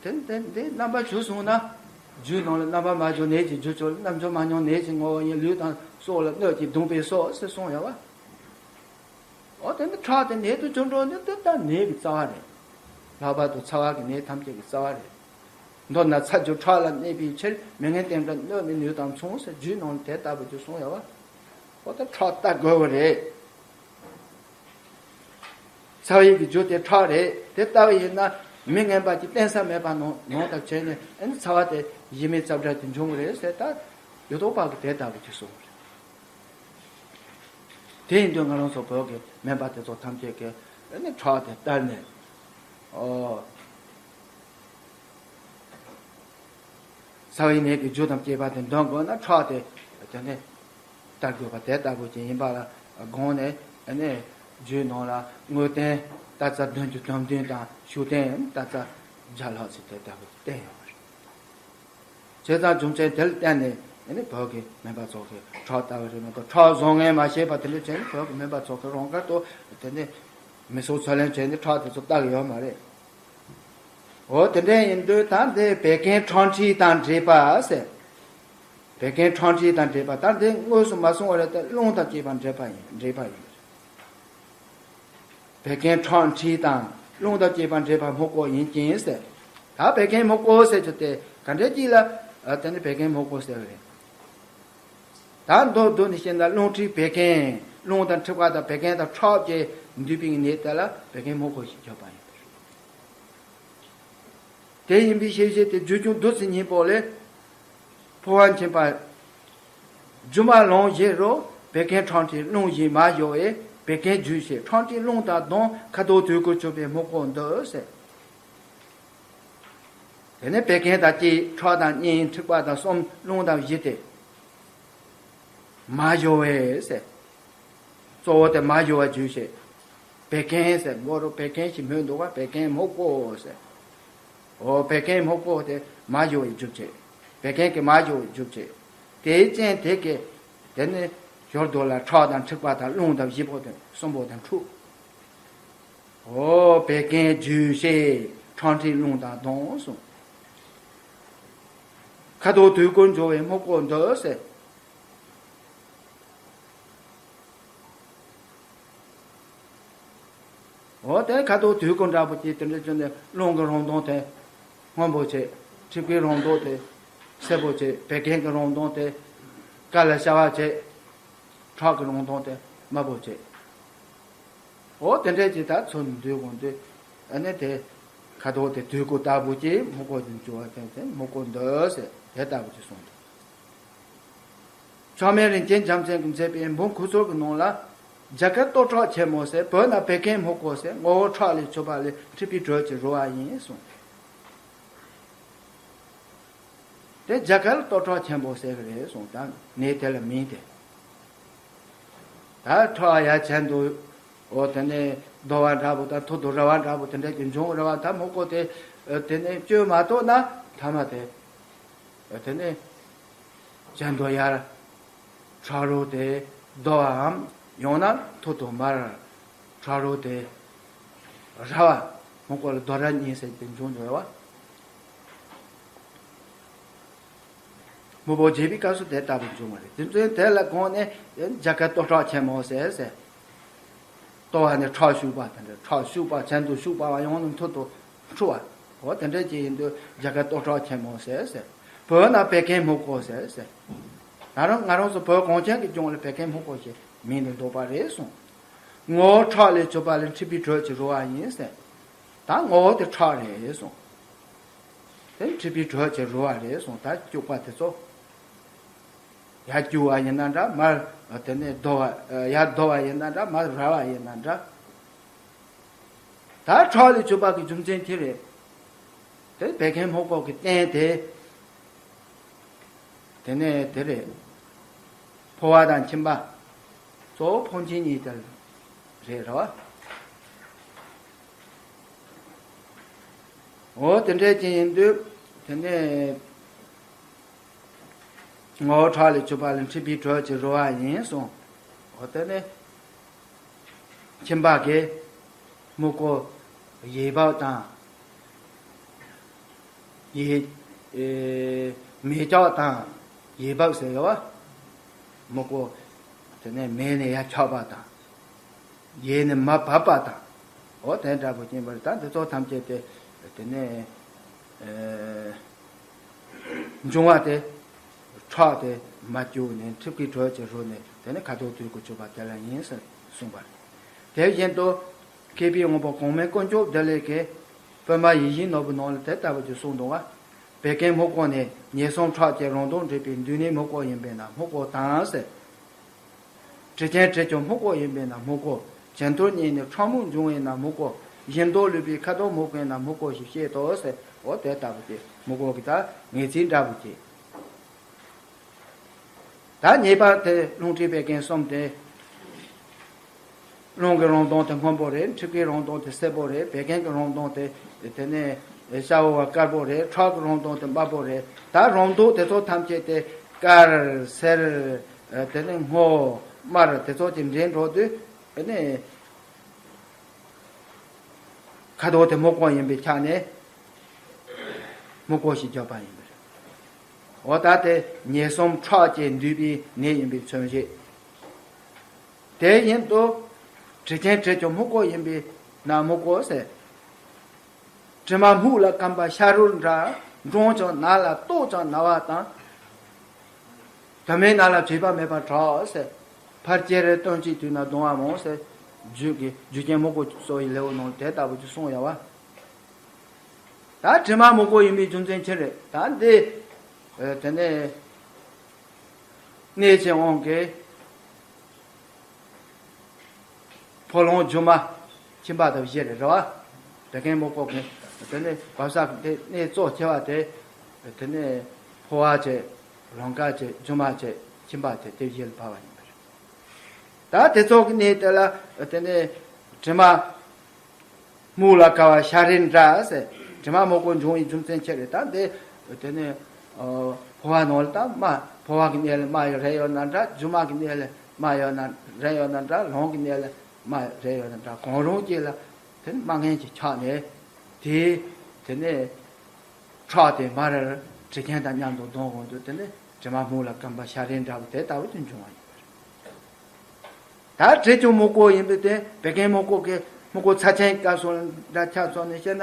དེ་དེ་འདི་རྣམ་པ་བྱུང་སོང་ན། རྒྱུད་ནང་ལ་རྣམ་པར་མ་གྱུར་ནད་ཀྱི་རྒྱུ་ཚོགས་ལ། རྣམ་འགྱུར་མ་མྱོང་ནད་ཀྱི་ངོ་བོ་ཡིན། ལུས་དང་སྲོག་ལ་གནོད་ཅིང་གདུང་བས་གསོད་ཟེར་གསུངས་ཡོད་པ། འོ་དེ་ནི་ཁྲག་དེ་ནད་དུ་གྱུར་འགྲོ་ནི་དེ་ལྟར་ནད་ཀྱི་རྩ་བ་རེད། ལྷག་པར་དུ་ཚ་བ་གི་ནད་ཐམས་ཅད་ཀྱི་རྩ་བ་རེད། མདོར་ན་ཚ་རྒྱུ་ཁྲག་ལ་གནས་པའི་ཕྱིར། མི་ངན་བསྟན་དགྲ་གནོད་མི་ནུས་དང་མཚུངས་ཟེར་རྒྱུད་ནང་ལ་དེ་ལྟ་བུ་ཅིག་གསུངས་ཡོད་པ། འོ་དེ་ཁྲག་ལྟ་དགོས་པ་རེད། ཚ་བའི་གི་རྒྱུ་དེ་ཁྲག་རེད། དེ་ལྟ་བུ་ཡིན་ན་མི་ངན་པ་ཅིག་བསྟེན་ས་མེད་པ་ནང་ནང་ལྟར་བྱས་ནས་ཨ་ནི་ཚ་བ་དེ་གཞི་མེད་རྩ་བྲལ་དུ་འབྱུང་གི་རེད་ཟེར། ད་ཡོད་དོ་པ་གི་དེ་ལྟ་བུ་ཅིག་གསུངས་པ་རེད། དེ་ཡིན་དུས་ང་རང་ཚོ་བོད་ཀྱི་སྨན་པ་དེ་ཚོ་ཐམས་ཅད་ཀྱིས་ཨ་ནི་ཁྲག་དེ་བལྟས་ནས། ཨོ། ཚ་བའི་ནད་ཀྱི་རྒྱུ་དང་བཅས་པ་དེ་འདོན་དགོས་ན་ཁྲག་དེ་དེ་ནས་བལྟ་དགོས་པ་དེ་ལྟ་བུ་ཅིག་ཡིན་པ་ལ་དགོངས་ནས། ཨ་ནི་རྒྱུད་ནང་ལ་དངོས་བསྟན་ལྟ་ཚར་བདུན་ཅུ་དོན་བདུན་དང་། ཤུགས་བསྟན་ལྟ་ཚར་བརྒྱ་ལྷག་ཅིག་དེ་ལྟ་བུ་བསྟན་ཡོད་པ་རེད། བྱས་ཙང་རྒྱུ་མཚན་དེ་ལ་བརྟེན་ནས་ཨ་ནི་བོད་ཀྱི་སྨན་པ་ཚོ་གིས་ཁྲག་ལྟ་བུ་རེད་མ་གཏོགས་ཁྲག་བཟོ་མཁན་མ་ཤེས་པ་དེ་འདྲ་བྱས་ནས་བོད་ཀྱི་སྨན་པ་ཚོ་གིས་རང་དགར་དུ་དེ་ནས་མི་གསོད་ཚོད་ལེན་བྱས་ནས་ཁྲག་དེ་ཚོ་བལྟ་གི་ཡོད་མ་རེད། འོ་དེ་འདྲ་ཡིན་དུས་ད་འདི་བད་ཀན་ཁྲག་མཁྲིས་དང་འདྲེས་པ་ཟེར། བད་ཀན་ཁྲག་མཁྲིས་དང་འདྲེས་པ། ད་འདི་དངོས་སུ་མ་གསུངས་པ་རེད་དེ། རླུང་དང་བཅས་པ་འདྲེས་པ་ཡིན། འདྲེས་པ་ཡིན། བད་ཀན་ཁྲག་མཁྲིས་དང་རླུང་དང་བཅས་པ་འདྲེས་པ་སྨུག་པོ་ཡིན་ཀྱང་ཟེར། ད་བད་ཀན་སྨུག་པོ་ཟེར་རྒྱུ་དེ་ག་འདྲ་ཅིག་ལ་ཨ་དེ་ནི་བད་ཀན་སྨུག་པོ་ཟེར་བ་རེད། ད་མདོར་བསྡུས་ནས་བཤད་ན་རླུང་མཁྲིས་བད་ཀན། རླུང་དང་མཁྲིས་པ་དང་བད་ཀན་དང་ཁྲག་བཅས་འདུས་པའི་ནད་དེ་ལ་བད་ཀན་སྨུག་པོ་ཞེས་བརྗོད་པ་ཡིན། དེ་ཡིན་པའི་ཤེས་བྱེད་དེ་རྒྱུད་ཀྱང་བདུད་རྩི་སྙིང་པོ་ལས། ཕོ་བ་མཁྱེན་པ། སྒྱུ་མ་ལོངས་སྤྱོད་རོ། བད་ཀན་ཁྲག་མཁྲིས་རླུང་བཞི་མ་ཞུ་བས། བད་ཀན་རྒྱུ་ཞེས་ཁྲག་མཁྲིས་རླུང་དང་ལྡན། ཁ་དོག་དུས་ཀུན་འབྱུང་བའི་སྨུག་པོ་འདི་ཟེར། དེ་ནས་བད་ཀན་དང་བཅས་ཁྲག་དང་གཉིས། མཁྲིས་པ་དང་གསུམ། རླུང་དང་བཞི་སྟེ། མ་ཞུ་བས་ཟེར། གཙོ་བོ་དེ་མ་ཞུ་བ་རྒྱུ་ཞེས། བད་ཀན་ཟེར་མོ་རུ་བད་ཀན་ཞིག་སྨོས་འདུག་པ། བད་ཀན་སྨུག་པོ་ཟེར། འོ་བད་ཀན་སྨུག་པོ་དེ་མ་ཞུ་བའི་རྒྱུ་བྱེད། བད་ཀན་གྱི་མ་ཞུ་བའི་རྒྱུ་བྱེད། དེའི་རྐྱེན་དེ་གིས་དེ་ནི་ཞོར་དུ་ལ་ཁྲག་དང་མཁྲིས་པ་དང་རླུང་དང་བཞི་པོ་དེ་གསུམ་པོ་དེ་འཁྲུགས། འོ་བད་ཀན་རྒྱུ་ཞེས་ཁྲག་མཁྲིས་རླུང་དང་ལྡན་གསུངས། ཁ་དོག་དུས་ཀུན་འབྱུང་བའི་སྨུག་པོ་འདི་ཟེར། འོ་དེ་ཁ་དོག་དུས་ཀུན་འདྲ་པོ་ཅིག་དེ་འདྲ་བྱུང་ནས་རླུང་གི་རང་མདངས་དེ་སྔོན་པོ་བྱེད། མཁྲིས་པའི་རང་མདངས་དེ་སེར་པོ་བྱེད། བད་ཀན་གྱི་རང་མདངས་དེ་དཀར་ལ་ཤ་བ་བྱེད། ཁྲག་གི་རང་མདངས་དེ་དམར་པོ་བྱེད། འོ་དེ་འདྲས་ཅིག་ད་ཚོར་འདུག་གོ་འདུག་ཨ་ནི་དེ་ཁ་དོག་དེ་དུས་ཀུན་ལྟ་བུ་ཅིག་སྨུག་པོ་ཅིག་འབྱུང་བ་དེ་དེ་སྨུག་པོ་འདི་ཟེར་དེ་ལྟ་བུ་ཅིག་གསུངས་འདུག་མཆོག་དམན་རིན་ཆེན་རྒྱལ་མཚན་གྱིས་མཛད་པའི་འབུམ་ཁུག་ཚོགས་ཀྱི་ནང་ལ། རྒྱ་གར་ལྟོ་ཁྲག་ཆེན་མོ་ཟེར། བོད་ན་བད་ཀན་སྨུག་པོ་ཟེར། ངོ་བོ་ཁྲག་ལས་བྱུང་བ་ལས་མཁྲིས་པའི་དྲོད་ཀྱིས་རུལ་བ་ཡིན་གསུངས། དེ་རྒྱ་གར་ལ་ལྟོ་ཁྲག་ཆེན་པོ་ཟེར་གི་རེད་གསུངས། ད་ནད་དེ་ལ་མིང་དེ། ད་ཁྲག་ཡ་ཆེན་དུ། འོ་དེ་ནས་རྡོ་བ་འདྲ་པོ་དང་ཐུར་དུ་ར་བ་འདྲ་པོ་དེ་འདྲ་གི་འབྱུང་ར་བ། ད་སྨུག་པོ་དེ་དེ་ནས་བཅོས་མ་གཏོགས་ན་ཐ་མ་དེ། དེ་ནས་གྱེན་དུ་ཡར་ཁྲག་རུལ་ཏེ་རྡོ་བའམ་ཡང་ན་ཐུར་དུ་མར་ཁྲག་རུལ་ཏེ་ར་བ། སྨུག་པོ་ལ་རྡོ་ར་གཉིས་ཟེར་ཏེ་འབྱུང་འགྲོ་བ། སྨུག་པོ་རྒྱས་པའི་སྐབས་སུ་དེ་ལྟ་བུ་འབྱུང་བ་རེད། དེ་ཚོའི་དེ་ལ་དགོངས་ནས་རྒྱ་གར་ལྟོ་ཁྲག་ཆེན་མོ་ཟེར་ཟེར། ལྟོ་བ་ནས་ཁྲག་ཤུག་པ་དེ་འདྲ། ཁྲག་ཤུག་པ་གྱེན་དུ་ཤུག་པ་བ་ཡང་ན་ཐུར་དུ་འཁྲུ་བ། འོ་དེ་འདྲ་ཅིག་ཡིན་དུས་རྒྱ་གར་ལྟོ་ཁྲག་ཆེན་མོ་ཟེར་ཟེར། བོད་ན་བད་ཀན་སྨུག་པོ་ཟེར་ཟེར། ད་རུང་ང་རང་ཚོ་བོད་གངས་ཅན་གྱི་ལྗོངས་ལ་བད་ཀན་སྨུག་པོ་ཞེས་མིང་དུ་འདོགས་པ་རེད་གསུངས། ངོ་བོ་ཁྲག་ལས་གྱུར་པ་ལས་མཁྲིས་པའི་དྲོད་ཀྱིས་རོལ་བ་ཡིན་ཟེར། ད་ངོ་བོ་དེ་ཁྲག་རེད་གསུངས། དེ་མཁྲིས་པའི་དྲོད་ཀྱིས་རོལ་བ་རེད་གསུངས། ད་སྐྱུག་པ་དེ་ཚོ། ཡར་རྒྱུ་བ་ཡིན་ན་འདྲ། མར་དེ་ནས་རྡོ་བ། ཡར་རྡོ་བ་ཡིན་ན་འདྲ། མར་རལ་བ་ཡིན་ན་འདྲ། ད་ཁྲག་ལས་གྱུར་པ་གི་རྒྱུ་མཚན་དེ་རེད། དེ་བད་ཀན་སྨུག་པོ་གི་རྟེན་དེ། དེ་ནས་དེ་རེད། ཕོ་བ་དང་ཁྱིམ་པ། གཙོ་བོ་ཕོ་མཆིན་གཉིས་དེ་རེད་ར་བ། འོ་དེ་འདྲས་ཅན་ཡིན་དུས། དེ་ནས་ངོ་བོ་ཁྲག་ལས་གྱུར་པ་ལས་མཁྲིས་པའི་དྲོད་ཀྱིས་རོལ་བ་ཡིན་གསུངས། འོ་དེ་ནས་ཁྱིམ་པ་གི་སྨུག་པོ་ཡས་བབས་དང་། ཡས། ཨེ། མས་བཀྱགས་དང་ཡས་བབས་ཟེར་ཡོད་བ། སྨུག་པོ་དེ་ནས་མས་ནས་ཡར་བཀྱགས་པ་དང་། ཡས་ནས་མར་བབས་པ་དང་། འོ་དེ་འདྲ་པོ་ཅན་པར། ད་འདི་ཚོ་ཐམས་ཅད་དེ་དེ་ནས་ཨེ། འབྱུང་བ་དེ། ཁྲག་དེ་མར་རྒྱུ་ནས་མཁྲིས་པའི་དྲོད་ཀྱིས་རོལ་ནས། དེ་ནས་ཁ་དོག་དུས་ཀྱི་བྱུག་པ་དེ་ལ་ཡིན་ཟེར་གསུངས་པ་རེད། དེ་བཞིན་དུ་མཁས་པའི་དབང་པོ་གོང་མའི་དཀོན་མཆོག་བདེ་ལེགས་ཀྱིས་པདྨ་ཡིད་བཞིན་ནོར་བུའི་ནང་ལ་དེ་ལྟ་བུ་ཅིག་གསུངས་འདུག་བ། བད་ཀན་སྨུག་པོ་ནི་ཉེས་གསུམ་ཁྲག་བཅས་རང་དོན་སྒྲིབ་པའི་འདུས་ནས་སྨུག་པོ་ཡིན་པས་ན་སྨུག་པོ་དང་ཟེར། དྲི་ཅན་དྲི་ཀྱང་སྨུག་པོ་ཡིན་པས་ན་སྨུག་པོ། ཅན་དུ་གཉིས་ནི་ཁྲག་སྨུག་འབྱུང་བས་ན་སྨུག་པོ། བཞིན་དུ་ལུས་པའི་ཁ་དོག་སྨུག་པས་ན་སྨུག་པོ་ཞེས་བཤད་དོ་ཟེར། འོ་དེ་ལྟ་བུ་སྟེ་སྨུག་པོ་གི་ད་ངེས་ཚིག་འདྲ་བོ་ཅིག། ད་ངེས་པར་དེ་རླུང་མཁྲིས་བད་ཀན་གསུམ་སྟེ། རླུང་གི་རང་མདངས་དེ་སྔོན་པོ་རེད། མཁྲིས་ཀྱི་རང་མདངས་དེ་སེར་པོ་རེད། བད་ཀན་གྱི་རང་མདངས་དེ་དེ་ནས་ཤ་འོ་བ་དཀར་པོ་རེད། ཁྲག་གི་རང་མདངས་དེ་དམར་པོ་རེད། ད་རང་མདངས་དེ་ཚོ་ཐམས་ཅད་དེ་དཀར་སེར་དེ་ནས་སྔོ་དམར་དེ་ཚོ་གྱི་འདྲེས་འགྲོ་དུས། དེ་ནས་ཁ་དོག་དེ་སྨུག་པོ་ཡིན་པའི་ཆ་ནས་སྨུག་པོ་ཞེས་བརྗོད་པ་ཡིན་པ་རེད། འོ་ད་དེ་ཉེས་གསུམ་ཁྲག་བཅས་འདུས་པའི་ནད་ཡིན་པའི་མཚོན་བྱེད། དེ་བཞིན་དུ་དྲི་ཅན་དྲི་ཀྱང་སྨུག་པོ་ཡིན་པས་ན་སྨུག་པོ་ཟེར། དྲི་མ་སྨུག་ལ་སྐམ་པ་ཤ་རུལ་འདྲ། འགྲངས་ཀྱང་ན་ལ་ལྟོགས་ཀྱང་ན་བ་དང་། དུ་མའི་ནད་ལ་བྱེད་པ་མེད་པར་གྲགས་ཟེར། ཕར་ཅེ་རེར་སྟོན་གཅིག་དུས་ན་གདུང་བ་མང་ཟེར། རྒྱུད་ཀྱི་རྒྱུ་རྐྱེན་སྨུག་པོ་གསོ་བའི་ལེའུ་ནང་དེ་ལྟ་བུ་ཅིག་གསུངས་ཡོད་བ། ད་དྲི་མ་སྨུག་པོ་ཡིན་པའི་རྒྱུ་མཚན་ཅི་རེད། ད་འདི་དེ་ནས་གནས་ཀྱི་དབང་གིས་ཕོ་ལོང་སྒྱུ་མ་ཁྱིམ་པ་དང་བཞི་རེད་རེད་བ། བད་ཀན་སྨུག་པོ་གི་དེ་ནས་བབས་ས་དེ་གནས་གཙོ་ཆེ་བ་དེ། དེ་ནས་ཕོ་བ་བྱས། ལོང་ཀ་བྱས། སྒྱུ་མ་བྱས། ཁྱིམ་པ་བྱས། དེ་བཞི་ལ་བབས་པ་ཡིན་པ་རེད། ད་དེ་ཚོ་གི་གནས་དེ་ལ་དེ་ནས་དྲི་མ་སྨུག་ལ་སྐམ་པ་ཤ་རུལ་འདྲ་ཟེར། དྲི་མ་སྨུག་པོ་འབྱུང་བའི་རྒྱུ་མཚན་ཅི་རེད། ད་འདི་དེ་ནས་ཨ་ཕོ་བ་ནང་ལ་ད་རྨ། ཕོ་བ་གི་གནས་ལ་རྨ་ཡོད་རེད་ཡོད་ན་འདྲ། སྒྱུ་མ་གི་གནས་ལ་རྨ་ཡོད་ན་རེད་ཡོད་ན་འདྲ། ལོང་གི་གནས་ལ་རྨ་རེད་ཡོད་ན་འདྲ། གང་རུང་གཅིག་ལ་དེ་ནི་རྨ་ངན་གྱི་ཆགས་ནས་དེ་དེ་ནས་ཁྲག་དེ་མར་དྲི་ཅན་དང་མཉམ་དུ་ལྡང་འོང་དུས་དེ་ནི་དྲི་མ་སྨུག་ལ་སྐམ་པ་ཤ་རུལ་འདྲ་བོ་དེ་ལྟ་བུ་དེ་འབྱུང་བ་ཡིན་པ་རེད། ད་དྲི་ཀྱང་སྨུག་པོ་ཡིན་པས་དེ་བད་ཀན་སྨུག་པོ་གི་སྨུག་པོ་ཚ་ཅན་སྐབས་སུ་འདྲ་ཆ་མཚོན་ནས་བཤད་ན།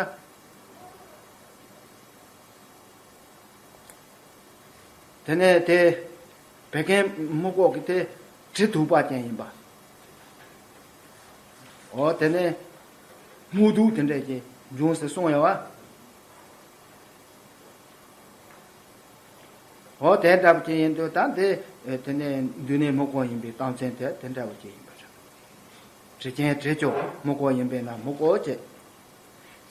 དེ་ནས་དེ་བད་ཀན་སྨུག་པོ་གི་དེ་དྲི་དུགས་པ་ཅན་ཡིན་པ། འོ་དེ་ནས་སྨུག་དུགས་དེ་འདྲས་ཀྱི་འབྱུང་ཟེར་གསུངས་ཡོད་བ། འོ་དེ་འདྲ་བོ་ཅིག་ཡིན་དུས་ད་འདི་དེ་ནས་འདུས་ནས་སྨུག་པོ་ཡིན་པའི་རྟགས་མཚན་དེ་དེ་འདྲ་བོ་ཅིག་ཡིན་པ་རེད། དྲི་ཅན་དྲི་ཀྱང་སྨུག་པོ་ཡིན་པས་ན་སྨུག་པོ་ཅན།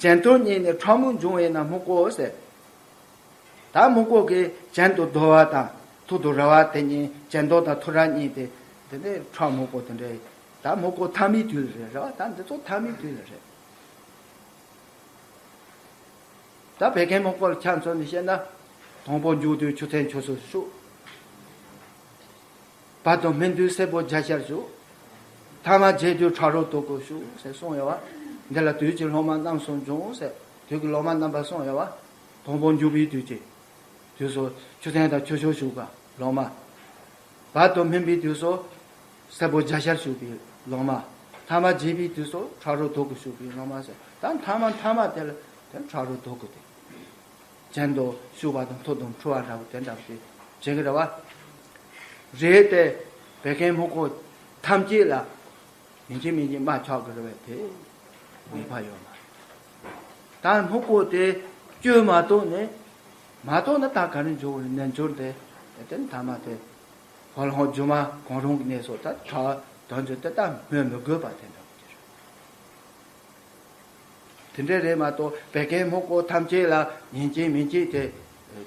ཅན་དུ་གཉིས་ནི་ཁྲག་སྨུག་འབྱུང་བས་ན་སྨུག་པོ་ཟེར། ད་སྨུག་པོ་གི་ཅན་དུ་རྡོལ་བ་དང་ཐུར་དུ་རལ་བ་དེ་གཉིས། ཅན་དུ་དང་ཐུར་རལ་གཉིས་དེ་དེ་ནས་ཁྲག་སྨུག་པོ་དེ་འདྲ། ད་སྨུག་པོ་ཐ་མའི་དུས་ལ་རེད་རེད་བ། ད་འདི་ཚོ་ཐ་མའི་དུས་ལ་རེད། ད་བད་ཀན་སྨུག་པོ་ལ་ཆ་མཚོན་ནས་བཤད་ན། དང་པོ་མཇུག་དུས་ཆུ་ཚན་ཆུ་སོ་ཞུགས། བར་དུ་སྨིན་དུས་སེར་པོ་རྒྱ་ཤར་ཞུགས། ཐ་མ་རྗེས་དུས་ཁྲག་རོ་དུག་གུ་ཞུགས་ཟེར་གསུངས་ཡོད་བ། འདི་ལ་དུས་ཀྱི་སློབ་མ་རྣམ་གསུམ་འབྱུང་ཟེར། དུས་ཀྱི་སློབ་མ་རྣམ་པ་གསུངས་ཡོད་བ། དང་པོ་མཇུག་པའི་དུས་ཀྱི། དུས་སུ་ཆུ་ཚན་དང་ཆུ་ཤུགས་ཞུགས་པ་ལོ་མ། བར་དུ་སྨིན་པའི་དུས་སུ་སེར་པོ་རྒྱ་ཤར་ཞུགས་པའི་ལོ་མ། ཐ་མ་རྗེས་པའི་དུས་སུ་ཁྲག་རོ་དུག་གུ་ཞུགས་པའི་ལོ་མ་ཟེར། ད་ཐ་མ་ཐ་མ་དེ་ལ་དེ་ཁྲག་རོ་དུག་གུ་དེ། གྱེན་དུ་ཞུགས་པ་དང་ཐོག་ཏུ་འཁྲུ་བ་འདྲ་བོ་དེ་འདྲ་བོ་དེ་བྱེད་ཀྱི་རེད་བ། རེད་དེ། བད་ཀན་སྨུག་པོ་ཐམས་ཅད་ལ་ཡིན་གཅིག་མིན་གཅིག་རྨ་ཆགས་ཀྱི་རེད་བས་དེ་ངེས་པ་ཡོད་མ་རེད། ད་སྨུག་པོ་དེ་བཅོས་མ་གཏོགས་ནས་མ་གཏོགས་ན་ད་ག་རེ་འབྱུང་བ་རེད། རྣལ་འབྱོར་དེ་དེ་ཐ་མ་དེ་ཕོ་ལོང་སྒྱུ་མ་གང་རུང་གི་གནས་སུ་ད་ཁྲག་དོན་བརྗོད་དེ་ད་སྨོས་མི་དགོས་པ་དེ་འདྲ་བོ་དེ་རེད། དེ་འདྲ་རེད་མ་གཏོགས་བད་ཀན་སྨུག་པོ་ཐམས་ཅད་ལ་ཡིན་གཅིག་མིན་གཅིག་དེ་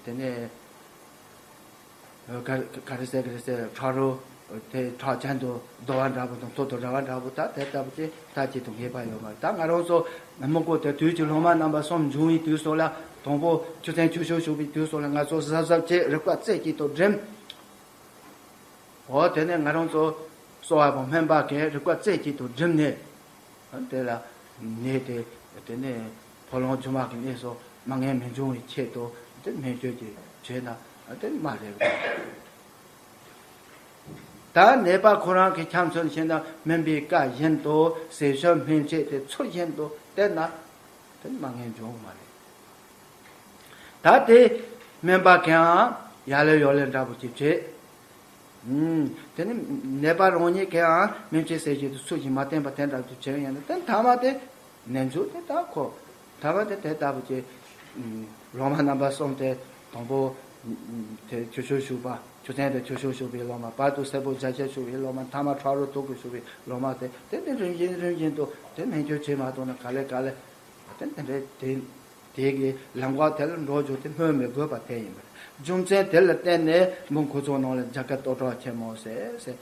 དེ་ནས་ག་ག་རེ་ཟེར་ག་རེ་ཟེར་ཁྲག་རོ་དེ་ཁྲག་གྱེན་དུ་བརྡོལ་བ་འདྲ་པོ་དང་ཐོག་ཏུ་རལ་བ་འདྲ་པོ་ད་དེ་ལྟ་བུ་ཅིག་ད་ཅིག་ཏུ་ངེས་པ་ཡོད་མ་རེད། ད་ང་རང་ཚོ་སྨུག་པོ་དེ་དུས་ཀྱི་ལོ་མ་རྣམ་པ་གསུམ་འབྱུང་བའི་དུས་སུ་ལ་དང་པོ་ཆུ་ཚན་ཆུ་ཤུགས་ཞུགས་པའི་དུས་སུ་ལ་ང་ཚོ་གཟབ་གཟབ་བྱས་རིག་པ་རྩེ་གཅིག་ཏུ་སྒྲིམ། འོ་དེ་ནས་ང་རང་ཚོ་གསོ་བ་པོ་སྨན་པ་གིས་རིག་པ་རྩེ་གཅིག་ཏུ་བསྒྲིམས་ནས། དེ་ལ་ནད་དེ་དེ་ནས་ཕོ་ལོང་སྒྱུ་མ་གི་གནས་སུ་མ་ངན་མི་འབྱུང་བའི་ཆེད་དུ་དེ་སྨན་བཅོས་ཀྱི་བྱས་ན་དེ་མ་རེད། ད་ནད་པ་ཁོ་རང་གི་ཁྱམས་ཚུན་ཕྱིན་ན་སྨན་པའི་བཀའ་བཞིན་དུ་ཟས་སྤྱོད་སྨན་དཔྱད་དེ་ཚུལ་བཞིན་དུ་བསྟེན་ན་དེ་མ་ངན་འབྱུང་མ་རེད། ད་དེ་སྨན་པ་གིའང་ཡ་ལེ་ཡོ་ལེ་འདྲ་པོ་ཅིག་བྱེད། ཨུམ། དེ་ནི་ནད་པ་རང་ཉིད་གིའང་སྨན་དཔྱད་ཟས་སྤྱོད་དུ་ཚུལ་བཞིན་མ་བསྟེན་པ་དེ་འདྲ་དུ་བྱེད་ཡོང་ན་དེ་ཐ་མ་དེ་ནད་འཇུག་དེ་ད་ཁོ་ཐ་མ་དེ་དེ་ལྟ་བུ་ཅིག་ལོ་མ་རྣམ་པ་གསུམ་དེ་དང་པོ་དེ་ཆུ་ཤུགས་ཞུགས་པ་ཆུ་ཚན་དེ་ཆུ་ཤུགས་ཞུགས་པའི་ལོ་མ། བར་དུ་སེར་པོ་རྒྱ་ཆེར་ཞུགས་པའི་ལོ་མ། ཐ་མ་ཁྲག་རོ་དུག་གིས་ཞུགས་པའི་ལོ་མ་དེ་དེ་དེ་རིམ་བཞིན་རིམ་བཞིན་དུ་དེ་སྨན་བཅོས་བྱེད་མ་ཐུབ་ན་ག་ལེ་ག་ལེ་དེ་དེ་འདྲའི་དེ། དེ་གི་ལམ་ཁ་དེ་ལ་འགྲོ་རྒྱུ་དེ་སྨོས་མི་དགོས་པ་དེ་ཡིན་པ་རེད། རྒྱུ་མཚན་དེ་ལ་བརྟེན་ནས་འབུམ་སྐུ་ཚོགས་ནང་ལ་རྒྱ་གར་སྟོད་གྲོགས་ཆེན་མོ་ཟེར་ཟེར།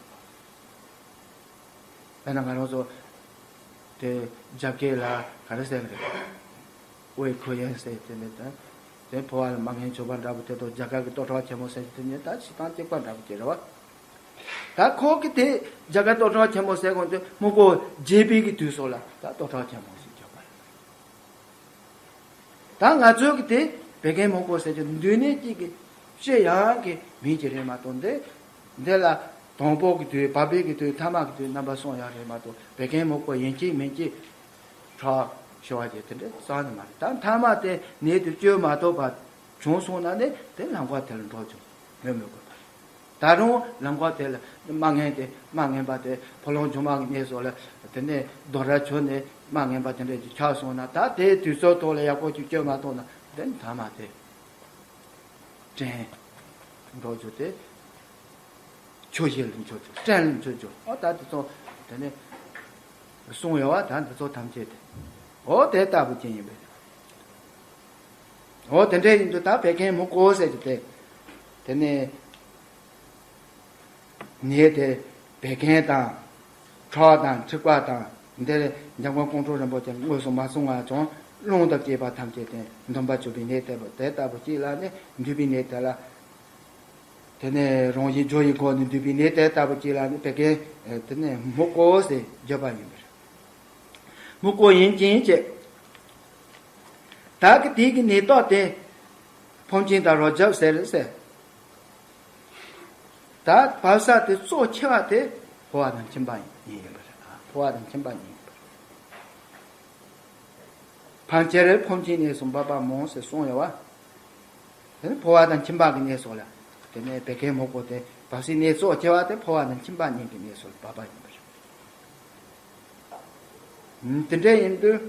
དཔེར་ན་ང་རང་ཚོ་དེ་རྒྱ་སྐད་ལ་ག་རེ་ཟེར་གི་རེད། ཨོའི་ཁོ་ཡན་ཟེར་དེ་ནས་དེ་དེ་ཕོ་བ་ལ་མ་ངན་བྱུང་བ་འདྲ་པོ་དེ་དང་རྒྱ་གར་གི་སྟོད་གྲོགས་ཆེན་མོ་ཟེར་དེ་ནས་ད་བྱེད་སྟངས་གཅིག་པ་འདྲ་པོ་ཅིག་རེད་བ། ད་ཁོ་གི་དེ་རྒྱ་གར་སྟོད་གྲོགས་ཆེན་མོ་ཟེར་གོང་དུ་སྨུག་པོ་རྒྱས་པའི་གི་དུས་སུ་ལ་ད་སྟོད་གྲོགས་ཆེན་མོ་ཟེར་བརྗོད་པ་རེད། ད་ང་ཚོའི་གི་དེ་བད་ཀན་སྨུག་པོ་ཟེར་གྱི་འདུས་ནས་གཅིག་གི་ཕྱི་ཡང་གི་མིང་གཅིག་རེད་མ་གཏོགས་འདི་འདི་ལ་དང་པོ་གི་དུས་བབ་པའི་གི་དུས་ཐ་མ་གི་དུས་རྣམ་པ་གསུམ་ཡང་རེད་མ་གཏོགས་བད་ཀན་སྨུག་པོ་ཡིན་གཅིག་མིན་གཅིག་ཁྲག་ཤོར་བ་ཅིག་དེ་འདྲ་རྩ་ནས་མ་རེད། ད་ཐ་མ་དེ་ནད་དེ་བཅོས་མ་ཐུབ་པ་བྱུང་སོང་ན་ནི་དེ་ལམ་ཁ་དེ་ལ་འགྲོ་ཆོག་ཡོད་མི་དགོས་པ་རེད། ད་རུང་ལམ་ཁ་དེ་ལ་མ་ངན་དེ་མ་ངན་པ་དེ་ཕོ་ལོང་སྒྱུ་མ་གི་གནས་སོགས་ལ་དེ་ནས་རྡོ་ར་བྱོན་ནས་མ་ངན་པ་དེ་འདྲ་ཅིག་ཆགས་སོང་ན་ད་དེའི་དུས་ཚོད་ཐོག་ལ་ཡག་པོ་ཅིག་བཅོས་མ་ཐུབ་ན་དེ་ཐ་མ་དེ་བྲན་འགྲོ་རྒྱུ་དེ་ཆོས་བཞིན་ལ་འཆོལ་རྒྱུ་བྲན་ལ་འཆོལ་རྒྱུ་ཨོ་ད་དེ་ཚོ་དེ་ནས་གསུངས་ཡོད་བ། ད་འདི་ཚོ་ཐམས་ཅད་དེ་ཨོ་དེ་ལྟ་བུ་ཅན་ཡིན་པས། འོ་དེ་འདྲ་ཡིན་དུས་ད་བད་ཀན་སྨུག་པོ་ཟེར་གྱི་དེ། དེ་ནས་ནད་དེ་བད་ཀན་དང་ཁྲག་དང་མཁྲིས་པ་དང་འདིར་འཇམ་མགོན་ཀོང་སྤྲུལ་རིན་པོ་ཆེ་དངོས་སུ་མ་གསུངས་པ་ཀྱང་རླུང་དང་བཅས་པ་ཐམས་ཅད་དེ་འདུན་པ་བཅུ་པའི་ནད་དེ་དེ་ལྟ་བུ་གཅིག་ལ་ནི་འདུས་པའི་ནད་དེ་ལ། དེ་ནས་རང་བཞིན་སྦྱོར་བའི་སྒོ་ནས་འདུས་པའི་ནད་དེ་ལྟ་བུ་གཅིག་ལ་ནི་བད་ཀན་དེ་ནས་སྨུག་པོ་ཟེར་བརྗོད་པ་ཡིན་པས། སྨུག་པོ་ཡིན་ཅིང་བཅས། ད་གི་དེ་གི་ནད་རྟགས་དེ་ཕོ་མཆིན་དང་རོ་རྒྱབ་ཟེར་ཟེར། ད་བབས་ས་དེ་གཙོ་ཆེ་བ་དེ་ཕོ་བ་དང་མཆིན་པ་གཉིས་ཡིན་པ་རེད། ཕོ་བ་དང་མཆིན་པ་གཉིས་ཡིན་པ་རེད། ཕལ་ཆེར་ཕོ་མཆིན་ནད་སུ་འབབ་པ་མང་ཟེར་གསུངས་ཡོད་བ། དེ་ནི་ཕོ་བ་དང་མཆིན་པ་གི་ནད་སོགས་ལ། དེ་ནས་བད་ཀན་སྨུག་པོ་དེ་བབས་སའི་གནས་གཙོ་ཆེ་བ་དེ་ཕོ་བ་དང་མཆིན་པ་གཉིས་ཀྱི་གནས་སུ་བབས་པ་ཡིན་པ་རེད། དེ་འདྲ་ཡིན་དུས།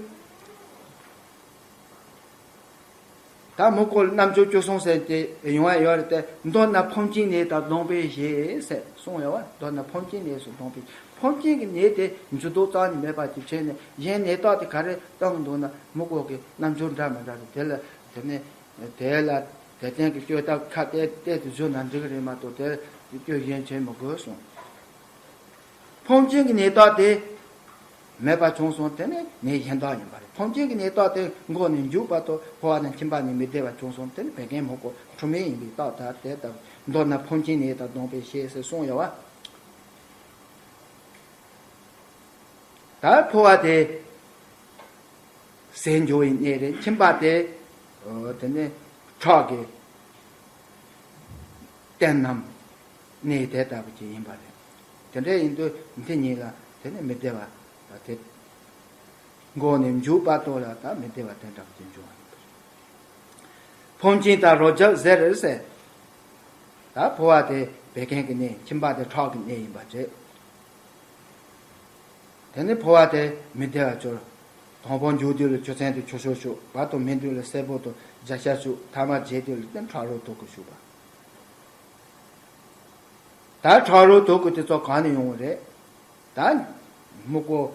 ད་སྨུག་པོ་ལ་རྣམ་འགྱུར་བཅུ་གསུམ་ཟེར་ཏེ་ཡོང་བ་ཡོད་རེད་དེ་མདོར་ན་ཕོ་མཆིན་ནད་དང་གདོང་པའི་ཞེས་ཟེར་གསུངས་ཡོད་བ། མདོར་ན་ཕོ་མཆིན་ནད་སོགས་གདོང་པའི་ཕོ་མཆིན་གྱི་ནད་དེ་འཇུ་ལྡོག་རྩ་ནས་མེད་པ་ཅིག་བྱས་ནས་གཞན་ནད་རྟགས་དེ་ག་རེ་བཏང་གི་འདུག་ན་སྨུག་པོ་གི་རྣམ་འགྱུར་འདྲ་མི་འདྲ་རེད། དེ་ལ་དེ་ནས། དེ་ལ་དེ་སྟེང་གི་བཅོས་ཐབས་ཁ་གཏད་གཏད་དུ་བཟོས་ན་འགྲིག་གི་རེད་མ་གཏོགས་དེ་བཅོས་གཞན་བྱེད་མི་དགོས་གསུངས། ཕོ་མཆིན་གྱི་ནད་རྟགས་དེ་མེད་པ་བྱུང་སོང་དེ་ནི་ནད་གཞན་དག་ཡིན་པ་རེད། ཕོ་མཆིན་གྱི་ནད་རྟགས་དེ་མགོ་ནས་མཇུག་བར་དུ་ཕོ་བ་དང་མཆིན་པ་ནས་མི་བདེ་བ་བྱུང་སོང་དེ་ནི་བད་ཀན་སྨུག་པོ་འཁྲུ་མེད་ཡིན་པའི་རྟགས་དག་དེ་ལྟ་བུ་མདོར་ན་ཕོ་མཆིན་ནད་དང་གདོང་པའི་ཞེས་ཟེར་གསུངས་ཡོད་བ། ད་ཕོ་བ་དེ་ཟས་འཇུ་བའི་གནས་རེད། མཆིན་པ་དེ་དེ་ནི་ཁྲག་གི་རྟེན་ནམ་གནས་དེ་ལྟ་བུ་ཅིག་ཡིན་པ་རེད། དེ་འདྲ་ཡིན་དུས་འདི་གཉིས་ལ་དེ་ནི་མི་བདེ་བ་དེ་མགོ་ནས་མཇུག་བར་དུ་ལ་ད་མི་བདེ་བ་དེ་འདྲ་ཅིག་འབྱུང་བ་ཡིན་པ་རེད། ཕོ་མཁྱེན་དང་རོ་རྒྱབ་ཟེར་ཟེར། ད་ཕོ་བ་དེ་བད་ཀན་གྱི་གནས། མཁྱེན་པ་དེ་ཁྲག་གི་གནས་ཡིན་པ་བྱས། དེ་ནས་ཕོ་བ་དེ་མི་བདེ་བ་གྱུར། དང་པོ་འཇུག་དུས་ལ་ཆུ་ཚན་དུ་ཆུ་ཤུར་ཞུགས། བར་དུ་མི་འདུག་ལ་སེར་པོ་དང་བརྒྱ་ཤ་ཞུགས། ཐ་མ་བརྗེ་དུས་ལ་དེ་ཁྲག་རོ་དོག་གི་ཞུགས་པ། ད་ཁྲག་རོ་དོག་གི་དེ་ཚོ་གང་ནས་ཡོང་བ་རེད། ད་སྨུག་པོ།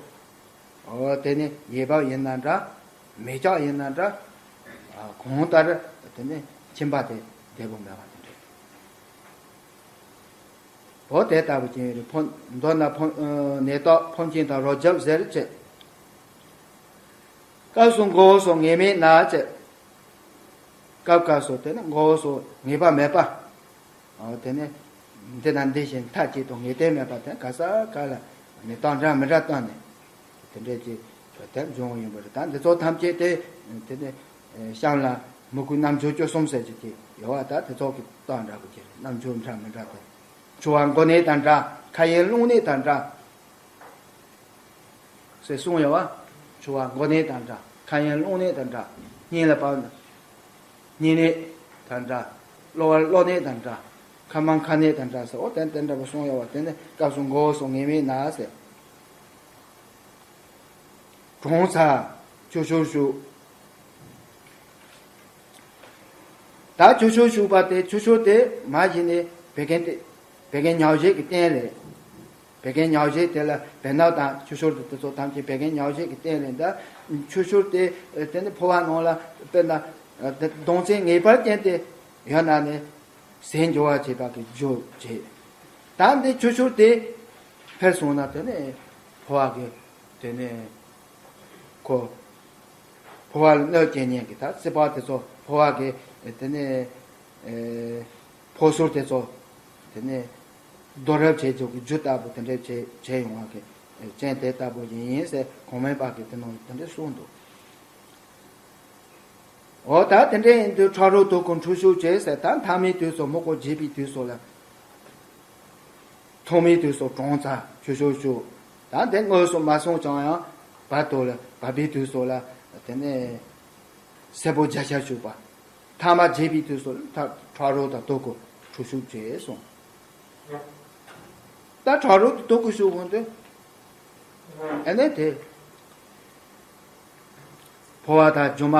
འོ་དེ་ནི་ཡས་བབས་ཡིན་ན་འདྲ། མེ་ལྕགས་ཡིན་ན་འདྲ། ཨ་གང་ལྟར་དེ་ནི་མཁྱེན་པ་དེ་བདེ་པོ་མེད་པ་དེ་འདྲ། འོ་དེ་ལྟ་བུ་ཅན་རེད། ཕོ། མདོར་ན་ཕོ། ཨ་ནད་རྟགས་ཕོ་མཁྱེན་དང་རོ་རྒྱབ་ཟེར་བྱས། སྐབས་སུ་མགོ་བོ་སོགས་ངེས་མེད་ན་བྱས། སྐབས་སྐབས་སུ་དེ་ནི་མགོ་བོ་སོགས་ངེས་པ་མེད་པ། འོ་དེ་ནི་འདི་དང་འདི་བཞིན་མཐའ་གཅིག་ཏུ་ངེས་གཏན་མེད་པ་དེ་ག་ས་ག་ལ་ནི་རྟགས་འདྲ་མི་འདྲ་བཏང་ནས་དེ་འདྲའི་ཅིག་དེ་འབྱུང་བ་ཡིན་པ་རེད། ད་འདི་ཚོ་ཐམས་ཅད་དེ་དེ་ནི་གཤམ་ལ་མི་ཁུག་རྣམ་འགྱུར་བཅུ་གསུམ་ཟེར་གྱི་དེ་ཡོད་པ། ད་དེ་ཚོ་གི་རྟགས་འདྲ་པོ་ཅིག་རྣམ་འགྱུར་འདྲ་མི་འདྲ་དེ། འཁྱུ་བ་མགོ་ནད་དང་འདྲ། ཁ་ཡན་རླུང་ནད་དང་འདྲ། ཟེར་གསུངས་ཡོད་པ། འཁྱུ་བ་མགོ་ནད་དང་འདྲ། ཁ་ཡན་རླུང་ནད་དང་འདྲ། སྙིང་ལ་བབས་ན་སྙིང་ནད་དང་འདྲ། གློ་བ་གློ་ནད་དང་འདྲ། ཁ་རྨ་ཁ་ནད་དང་འདྲ་ཟེར། འོ་དེ་དེ་འདྲ་པོ་གསུངས་ཡོད་པ། དེ་ནི་སྐབས་སུ་མགོ་བོ་སོགས་ངེས་མེད་ན་ཟེར། གྲང་ཚ། ཆུ་ཤུར་ཞུགས། ད་ཆུ་ཤུར་ཞུགས་པ་དེ། ཆུ་ཤུར་དེ་མ་གཞི་ནས་བད་ཀན་དེ། བད་ཀན་ཉག་གཅིག་གི་རྟེན་རེད། བད་ཀན་ཉག་གཅིག་དེ་ལ་བད་སྣབས་དང་ཆུ་ཤུར་དེ་དེ་ཚོ་ཐམས་ཅད་བད་ཀན་ཉག་གཅིག་གི་རྟེན་རེད། ད་ཆུ་ཤུར་དེ་དེ་ནི་ཕོ་བ་ནང་ལ་དཔེར་ན་དེ་གདོང་ཚད་ངེས་པར་ཅན་དེ་ཡོད་ན་ནི་ཟས་འགྱུར་བ་བྱེད་པ་གི་རྒྱུ་བྱེད། ད་འདི་ཆུ་ཤུར་དེ་འཕེལ་སོང་ན་དེ་ནི་ཕོ་བ་གི་དེ་ནི་ཁོ་ཕོ་བ་ལ་གནོད་སྐྱེལ་མཁན་གྱི་ད་རྩིད་པ་དེ་ཚོ། ཕོ་བ་གི་དེ་ནི་ཨེ་ཕོ་ཤུར་དེ་ཚོ་དེ་ནི་རྡོ་རབ་བྱེད་ཆོག་གི་རྒྱུ་ལྟ་བུ་དེ་འདྲ་བྱེད་བྱེད་ཡོང་བ་གི་རྐྱེན་དེ་ལྟ་བུ་ཡིན་ཡིན་ཟེར་གོང་མའི་བར་གྱི་དེ་ནང་དེ་འདྲ་གསུངས་འདུག་འོ་ད་དེ་འདྲ་ཡིན་དུས་ཁྲག་རོ་དོག་གི་འཁྲུ་ཤུགས་ཆེ་ཟེར། ད་མཐའ་མའི་དུས་སུ་སྨུག་པོ་རྒྱས་པའི་དུས་སུ་ལ། ཐོག་མའི་དུས་སུ་གྲང་ཚ་ཆུ་ཤུར་ཞུགས། ད་དེ་དངོས་སུ་མ་སོང་ཀྱང་ཡང་བར་དོ་ལ་བབས་པའི་དུས་སུ་ལ་དེ་ནས་སེར་པོ་བརྒྱ་ཆ་ཞུགས་པ། ཐ་མ་རྒྱས་པའི་དུས་སུ་ལ་ད་ཁྲག་རོ་དང་དོག་གི་འཁྲུ་ཤུགས་ཆེ་གསུངས། ད་ཁྲག་རོ་དང་དོག་གི་ཤུགས་འོང་དུས། ཨ་ནི་དེ། ཕོ་བ་དང་རྒྱུ་མ་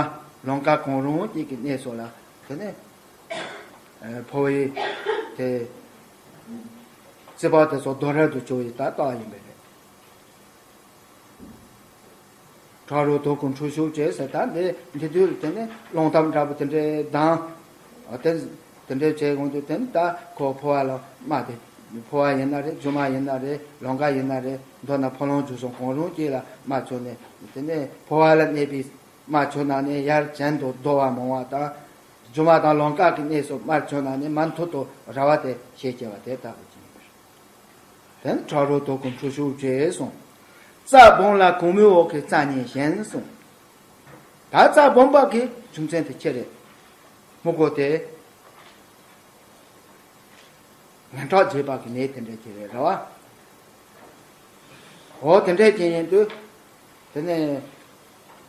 ལང་ཀ་གང་རུང་གཅིག་གི་གནས་སུ་ལ་དེ་ནས་ཕོ་བའི་དེ་རྩིད་པ་དེ་ཚོ་རྡོ་རབ་ཏུ་གྱུར་བའི་ད་རྟགས་ཡིན་པས་རེད། ཁྲག་རོ་དོག་གི་འཁྲུ་ཤུགས་ཆེ་ཟེར། ད་འདི་འདི་དུས་དེ་ནས་རླུང་ཐབས་འདྲ་པོ་དེ་འདྲའི་ལྡང་། དེ་དེ་འདྲའི་བྱས་གོང་དུ་དེ་ནས་ད་ཁོ་ཕོ་བ་ལ་རྨ་དེ། ཕོ་བ་ཡིན་ན་རེད། རྒྱུ་མ་ཡིན་ན་རེད། ལང་ཀ་ཡིན་ན་རེད། མདོར་ན་ཕོ་ལང་རྒྱུ་སོགས་གང་རུང་གཅིག་ལ་རྨ་ཆོད་ནས། དེ་ནས་ཕོ་བ་ལ་གནས་པའི་རྨ་ཆོད་ན་ནི་ཡར་གྱེན་དུ་རྡོལ་བ་མང་བ་དང་། རྒྱུ་མ་དང་ལང་ཀ་གི་གནས་སུ་རྨ་ཆོད་ན་ནི་མར་མཐུད་དུ་ར་བ་དེ་ཞེས་བྱ་བ་དེ་ལྟ་བུ་ཅིག་ཡིན་པར། དེ་ནི་ཁྲག་རོ་དོག་གི་འཁྲུ་ཤུགས་ཆེ་གསུངས། རྩ་སྦོམ་ལ་གོང་མོའི་འོག་གི་རྩ་གཉིས་ཞན་གསུངས། ད་རྩ་སྦོམ་པ་གི་རྒྱུ་མཚན་དེ་ཅི་རེད། སྨུག་པོ་དེ་ངན་ཁྲག་རྒྱས་པ་གི་ནད་དེ་འདྲ་ཅིག་རེད་ར་བ། འོ་དེ་འདྲ་ཅིག་ཡིན་དུས། དེ་ནས་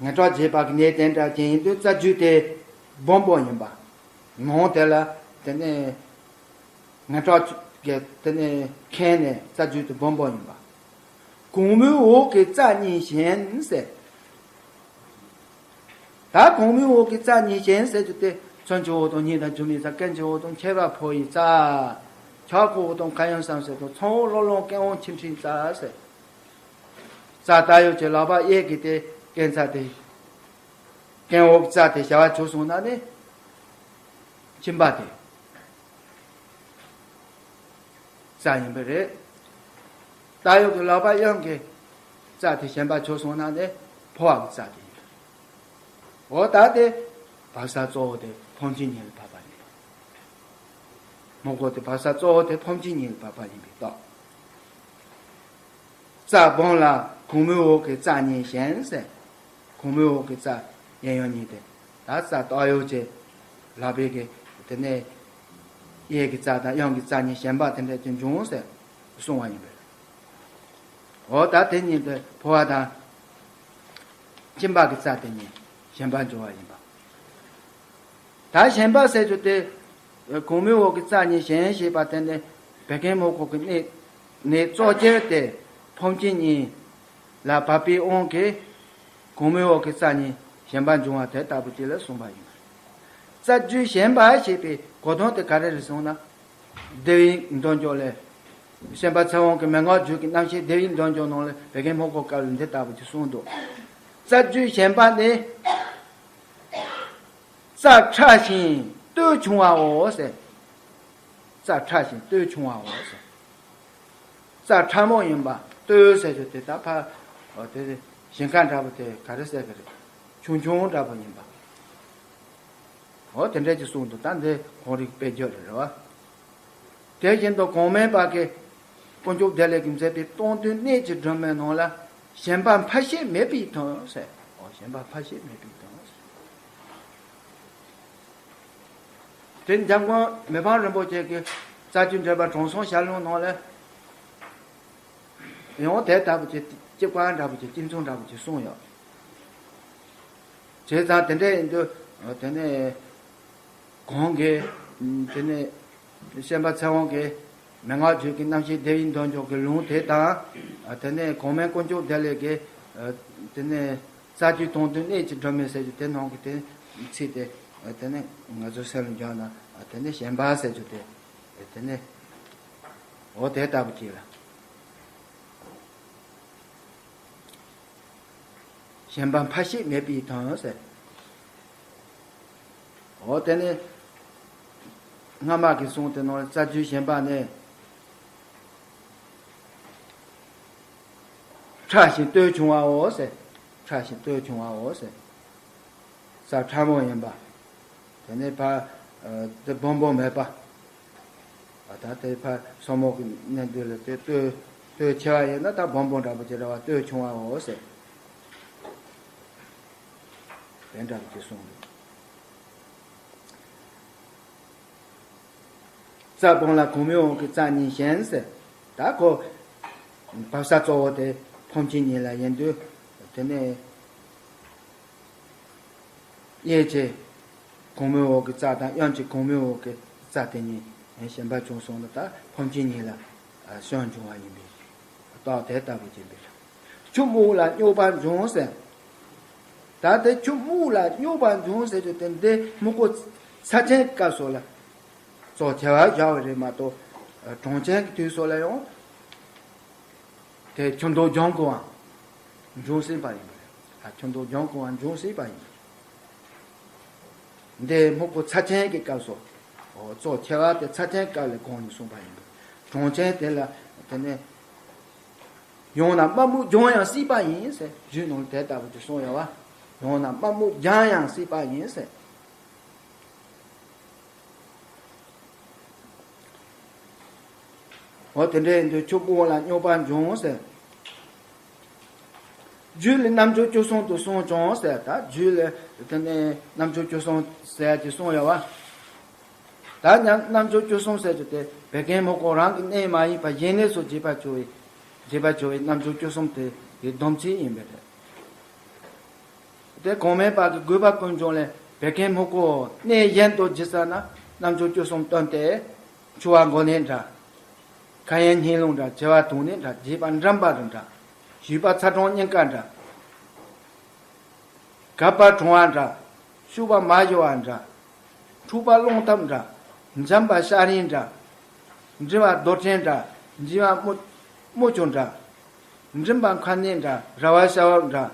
ངན་ཁྲག་རྒྱས་པ་གི་ནད་དེ་འདྲ་ཅིག་ཡིན་དུས་རྩ་རྒྱུས་དེ་སྦོམ་པོ་ཡིན་པ། ནང་དེ་ལ་དེ་ནས་ངན་ཁྲག་གི་དེ་ནས་ཁེངས་ནས་རྩ་རྒྱུས་དེ་སྦོམ་པོ་ཡིན་པ། གོང་མོའི་འོག་གི་རྩ་གཉིས་ཞན་ཟེར། ད་གོང་མོའི་འོག་གི་རྩ་གཉིས་ཞན་ཟེར་རྒྱུ་དེ་མཚོན་གྱི་འོག་དང་སྙིང་དང་རྒྱུ་མའི་རྩ། རྐན་གྱི་འོག་དང་མཆེར་པ་ཕོ་ཡི་རྩ། ཆག་ཁོག་འོག་དང་ཁ་ཡང་བསམ་ཟེར་དང་། ཚངས་འོག་གློ་ལོང་རྐན་འོག་མཆིན་ཕྲིའི་རྩ་ཟེར། རྩ་ལྟ་ཡོད་ཀྱི་ལག་པ་གཡས་ཀྱི་དེ་རྐན་རྩ་དེ། རྐན་འོག་རྩ་དེ་བྱ་བ་བྱུང་སོང་ན་ནི། མཆིན་པ་དེ། རྩ་ཡིན་པ་རེད། ལྟ་ཡོད་ཀྱི་ལག་པ་གཡོན་གྱི་རྩ་དེ་ཞན་པ་བྱུང་སོང་ན་ནི་ཕོ་བ་གི་རྩ་དེ་ཡིན། འོ་ད་དེ་བབས་ས་གཙོ་བོ་དེ་ཕོ་མཁྱེན་གཉིས་ལ་བབས་པ་ཡིན་པ། སྨུག་པོ་དེ་བབས་ས་གཙོ་བོ་དེ་ཕོ་མཁྱེན་གཉིས་ལ་བབས་པ་ཡིན་པའི་རྟགས། རྩ་སྦོམ་ལ་གོང་མོའི་འོག་གི་རྩ་གཉིས་ཞན་ཟེར། གོང་མོའི་འོག་གི་རྩ་གཡས་གཡོན་གཉིས་དེ། ད་རྩ་ལྟ་ཡོད་ཀྱི་ལག་པའི་གི་དེ་ནས་གཡས་ཀྱི་རྩ་དང་གཡོན་གྱི་རྩ་གཉིས་ཞན་པ་དེ་འདྲ་ཅིག་འབྱུང་ཟེར་གསུངས་པ་ཡིན་པས། འོ་ད་དེ་གཉིས་དེ་ཕོ་བ་དང་མཆིན་པ་གི་རྩ་དེ་གཉིས་ཞན་པ་འབྱུང་བ་ཡིན་པ། ད་ཞེན་པ་ཟེར་རྒྱུ་དེ། གོང་མའི་འོག་གི་རྩ་གཉིས་ཞེན་ཞེས་པ་དེ་ནི་བད་ཀན་སྨུག་པོ་གི་གནས་གནས་གཙོ་ཆེར་དེ་ཕོམ་ཆེན་གཉིས་ལ་བབ་པའི་དབང་གིས་གོང་མའི་འོག་གི་རྩ་གཉིས་ཞེན་པ་འབྱུང་བ་དེ་ལྟ་བུ་ཅིག་ལ་གསུངས་པ་ཡིན། རྩ་རྒྱུད་ཞེན་པ་ཞེས་པའི་གོ་དོན་དེ་ག་རེ་རེད་གསུངས་ན། བདེ་བའི་འདོད་འཇོ་ལས། ཞེན་པ་ཚེ་དབང་གི་མན་ངག་རྒྱུད་ཀྱི་རྣམ་བཤད་བདེ་བའི་འདོད་འཇོ་ནང་ལ་བད་ཀན་སྨུག་པོ་སྐབས་ལ་འདི་ལྟ་བུ་ཅིག་གསུངས་འདུག་རྩ་རྒྱུད་ཞེན་པ་ནི། རྩ་ཕྲ་ཞིང་སྟོད་ཆུང་བའོ་ཟེར། རྩ་ཕྲ་ཞིང་སྟོད་ཆུང་བའོ་ཟེར། རྩ་ཕྲ་མོ་ཡིན་པ་སྟོད་ཟེར་རྒྱུ་དེ་ད་ཕ། འོ་དེ་ཞིང་ཁ་འདྲ་པོ་དེ་ག་རེ་ཟེར་གི་རེད། ཆུང་ཆུང་འདྲ་པོ་ཡིན་པ། འོ་དེ་འདྲས་ཀྱི་གསུངས་འདུག་ད་འདི་གོང་རིག་དཔེ་བརྗོད་རེད་རེད་བ། དེ་བཞིན་དུ་གོང་མའི་བར་གྱི་དཀོན་མཆོག་བདེ་ལེགས་ཀྱིས་མཛད་པའི་སྟོང་ཐུན་གནད་ཀྱི་སྒྲོན་མའི་ནང་ལ་ཞེན་པ་འཕར་ཤེས་མེད་པའི་དོན་ཟེར། འོ་ཞེན་པ་འཕར་ཤེས་མེད་པའི་དོན་ཟེར། དེ་འཇམ་མགོན་མི་ཕམ་རིན་པོ་ཆེ་གིས་རྩ་རྒྱུད་འགྲེལ་པ་དྲང་སྲོང་ཞལ་ལུང་ནང་ལ་ཡང་དེ་ལྟ་བུ་ཅིག་གཅིག་པ་འདྲ་བོ་ཅིག་གཅིག་མཚུངས་འདྲ་བོ་ཅིག་གསུངས་ཡོད། བྱས་ཙང་དེ་འདྲ་ཡིན་དུས་དེ་ནས་གོང་གི་དེ་ནས་ཞེན་པ་ཚེ་དབང་གི་མན་ངག་རྒྱུད་ཀྱི་རྣམ་བཤད་བདེ་བའི་འདོད་འཇོ་གི་ལུང་དེ་དང་། དེ་ནས་གོང་མའི་དཀོན་མཆོག་བདེ་ལེགས་ཀྱི་དེ་ནས་རྩ་རྒྱུད་སྟོང་ཐུན་གནད་ཀྱི་སྒྲོན་མེ་ཟེར་རྒྱུ་དེ་ནང་གི་དེ་ཚིག་དེ་དེ་ནས་ང་ཚོ་སེམས་ལ་འཇོག་ན་དེ་ནས་ཞེན་པ་ཟེར་རྒྱུ་དེ་དེ་ནས་འོ་དེ་ལྟ་བུ་ཅིག་ལ། ཞེན་པ་འཕར་ཤེས་མེད་པའི་དོན་ཟེར། འོ་དེ་ནི་སྔ་མ་གི་གསུང་དེ་ནང་རྩ་རྒྱུད་ཞེན་པ་ནི། ཕྲ་ཞིང་སྟོད་ཆུང་བའོ་ཟེར། ཕྲ་ཞིང་སྟོད་ཆུང་བའོ་ཟེར། རྩ་ཕྲ་མོ་ཡིན་པ། དེ་ནས་ཕར་དེ་སྦོམ་པོ་མེད་པ། ད་དེ་ཕར་སོར་མོ་གི་གནས་འདི་ལ་དེ་སྟོད་སྟོད་ཆེ་བ་ཡིན་ན་ད་སྦོམ་པོ་འདྲ་པོ་ཅིག་རེད་བ། སྟོད་ཆུང་བའོ་ཟེར། དེ་འདྲ་པོ་ཅིག་གསུངས་འདུག་རྩ་སྤང་ལ་གོང་མའི་འོག་གི་རྩ་གཉིས་ཞེན་ཟེར། ད་ཁོ་བབས་ས་གཙོ་བོ་དེ་ཕོམ་ཆེན་གཉིས་ལ་ཡིན་དུས། དེ་ནས་གཡས་ཀྱི་གོང་མའི་འོག་གི་རྩ་དང་གཡོན་གྱི་གོང་མའི་འོག་གི་རྩ་དེ་གཉིས་ཞེན་པ་བྱུང་སོང་ན་ད་ཕོམ་ཆེན་གཉིས་ལ་སྐྱོན་འབྱུང་བ་ཡིན་པས། རྟགས་དེ་ལྟ་བུ་ཅན་པས། ཆུ་སྨུག་ལ་སྨྱུག་པ་འབྱུང་ཟེར། ད་དེ་ཆུ་སྨུག་ལ་སྨྱུག་པ་འབྱུང་ཟེར་རྒྱུ་དེ་འདི་སྨུག་པོ་ཚ་ཆེན་སྐབས་སུ་ལ་གཙོ་ཆེ་བ་བཞག་པ་རེད་མ་གཏོགས། གྲང་ཆེན་གྱི་དུས་སུ་ལ་ཡང་དེ་ཆུ་མདོག་ལྗང་གུའང་འབྱུང་སྲིད་པ་ཡིན་པ་རེད། ཆུ་མདོག་ལྗང་གུའང་འབྱུང་སྲིད་པ་ཡིན། འདི་སྨུག་པོ་ཚ་ཆེན་གྱི་སྐབས་སུ། འོ་གཙོ་ཆེ་བ་དེ་ཚ་ཆེན་སྐབས་ལ་གོང་ནས་གསུངས་པ་ཡིན་པས། གྲང་ཆེན་དེ་ལ་དེ་ནས། ཡང་ན་དམར་སྨུག་ལྗང་ཡང་སྲིད་པ་ཡིན་ཟེར། རྒྱུད་ནང་དེ་ལྟ་བུ་ཅིག་གསུངས་ཡོད་བ། ཡང་ན་དམར་སྨུག་ལྗང་ཡང་སྲིད་པ་ཡིན་ཟེར། འོ་དེ་འདྲ་ཡིན་དུས་ཆུ་སྤུ་བ་ལ་སྨྱུག་པ་འབྱུང་ཟེར། རྒྱུད་ལ་རྣམ་འགྱུར་བཅུ་གསུམ་དུ་གསུངས་ཀྱང་ཟེར། ད་རྒྱུད་ལ་དེ་ནས་རྣམ་འགྱུར་བཅུ་གསུམ་ཟེར་གྱི་གསུངས་ཡོད་བ། ད་ཉམས་རྣམ་འགྱུར་བཅུ་གསུམ་ཟེར་རྒྱུ་དེ་བད་ཀན་སྨུག་པོ་རང་གི་གནས་མ་ཡིན་པ་གཞན་གནས་སུ་འབྱེད་པར་གྱུར་པའི་འབྱེད་པར་གྱུར་པའི་རྣམ་འགྱུར་བཅུ་གསུམ་དེ་དེའི་སྡོམ་ཚིག་ཡིན་པས་རེད། དེ་གོང་མའི་བར་གྱི་དགོས་པ་ཀུན་འབྱུང་ལས་བད་ཀན་སྨུག་པོ་གནས་གཞན་དུ་འབྱེད་ས་ན་རྣམ་འགྱུར་བཅུ་གསུམ་སྟོན་ཏེ། འཁྱུ་བ་མགོ་ནས་འདྲ། ཁ་ཡན་སྙིང་རླུང་འདྲ། བྱེ་བ་དུང་ནས་འདྲ། བརྗིད་པ་འགྲམ་པ་རུ་འདྲ། བཞུས་པ་ཚ་གྲང་སྙིང་ག་འདྲ། གབ་པ་གྲང་བ་འདྲ། ཤུག་པ་མ་ཞུ་བ་འདྲ། འཁྲུགས་པ་རླུང་ཐབས་འདྲ། འཇམ་པ་ཤ་རིང་འདྲ། འབྲི་བ་རྡོར་ཕྲེང་འདྲ། འཇིགས་པ་རྨུ་རྨུ་ཆུ་འདྲ། མགྲིན་པ་མཁར་ནས་འདྲ། ར་བ་ཤ་བབ་འདྲ།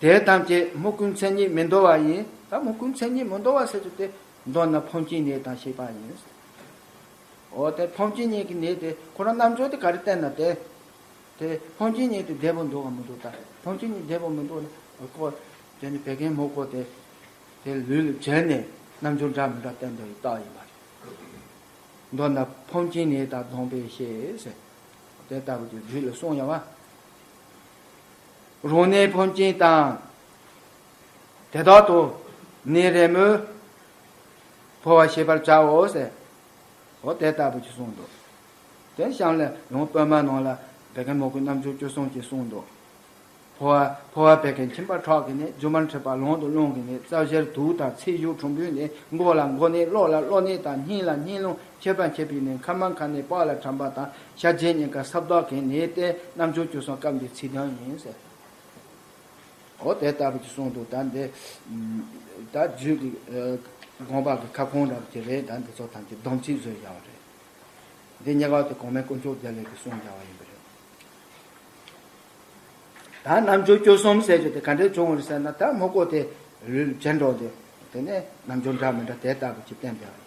དེ་ཐམས་ཅད་སྨུག་ཀུན་མཚན་ཉིད་མི་འདོར་བ་ཡིན། ད་སྨུག་ཀུན་མཚན་ཉིད་མི་འདོར་བ་ཟེར་རྒྱུ་དེ་མདོར་ན་ཕོམ་སྐྱེས་ནད་དང་ཞེས་པ་ཡིན། འོ་དེ་ཕོམ་སྐྱེས་ནད་ཀྱི་ནད་དེ་ཁོ་རང་རྣམ་འགྱུར་དེ་ག་རེ་བསྟན་ན་དེ། དེ་ཕོམ་སྐྱེས་ནད་དེ་བདེ་པོ་འདུག་གམ་མི་འདུག་ད་ཕོམ་སྐྱེས་ནད་བདེ་པོ་མི་འདུག་ན་ཁོ་དེ་ནི་བད་ཀན་སྨུག་པོ་དེ་དེ་ལུས་ལ་བྱས་ནས་རྣམ་འགྱུར་འདྲ་མི་འདྲ་བསྟན་འདུག་ཡི་རྟགས་ཡིན་པ་རེད། མདོར་ན་ཕོམ་སྐྱེས་ནད་དང་སྡོམ་པས་ཤེས་ཟེར། དེ་ལྟ་བུ་དེ་རྒྱུད་ལ་གསུངས་ཡོད་བ། རང་ནད་ཕོམ་སྐྱེས་དང་། དེ་དག་ཏུ་ནད་རེས་མོས་ཕོ་བ་ཤེས་པར་བྱའོ་ཟེར། འོ་དེ་ལྟ་བུ་ཅིག་གསུངས་འདུག་དེ་གཤམ་ལ་ཡང་པུས་མོ་ནང་ལ་བད་ཀན་སྨུག་པོའི་རྣམ་འགྱུར་བཅུ་གསུམ་ཅིག་གསུངས་འདུག་འཕོ་བ་འཕོ་བ་བད་ཀན་ཁྱིམ་པ་ཁྲག་གི་ནད། རྒྱུ་མ་མཁྲིས་པ་ལོང་དུ་རླུང་གི་ནད། རྩ་བཞིར་དུག་དང་ཚིལ་ཞུགས་གྲུམ་བུའི་ནད། མགོ་ལ་མགོ་ནད། གློ་ལ་གློ་ནད་དང་། སྙིང་ལ་སྙིང་རླུང་། མཆེར་པ་མཆེར་པའི་ནད། མཁལ་མ་མཁལ་ནད། པགས་ལ་གྲམ་པ་དང་། ཤ་རྗེས་གཉན་ཁ་ས་བདག་གི་ནད་དེ་རྣམ་འགྱུར་བཅུ་གསུམ་སྐབས་འདིའི་ཚིག་དོན་ཡིན་ཟེར། འོ་དེ་ལྟ་བུ་ཅིག་གསུངས་འདུག་ད་འདི་ད་རྒྱུད་ཀྱི་དགོངས་པ་གི་ཁ་སྐོང་འདྲ་བོ་ཅིག་རེད། ད་འདི་ཚོ་ཐམས་ཅད་སྡོམ་ཚིག་བཟོས་བཞག་པ་རེད། འདི་གཉིས་ཀ་དེ་གོང་མའི་དཀོན་མཆོག་རྒྱལ་ལས་ཀྱི་གསུང་བཞག་པ་ཡིན་པ་རེད། ད་རྣམ་འགྱུར་བཅུ་གསུམ་ཟེར་རྒྱུ་དེ་ག་འདྲས་བྱུང་བ་རེད་ཟེར་ན། ད་མགོ་སྐོར་དེ་ལུས་བྱེད་འགྲོ་དེ་དེ་ནས་རྣམ་འགྱུར་འདྲ་མི་འདྲ་དེ་ལྟ་བུ་ཅིག་བསྟན་བཞག་པ་ཡིན།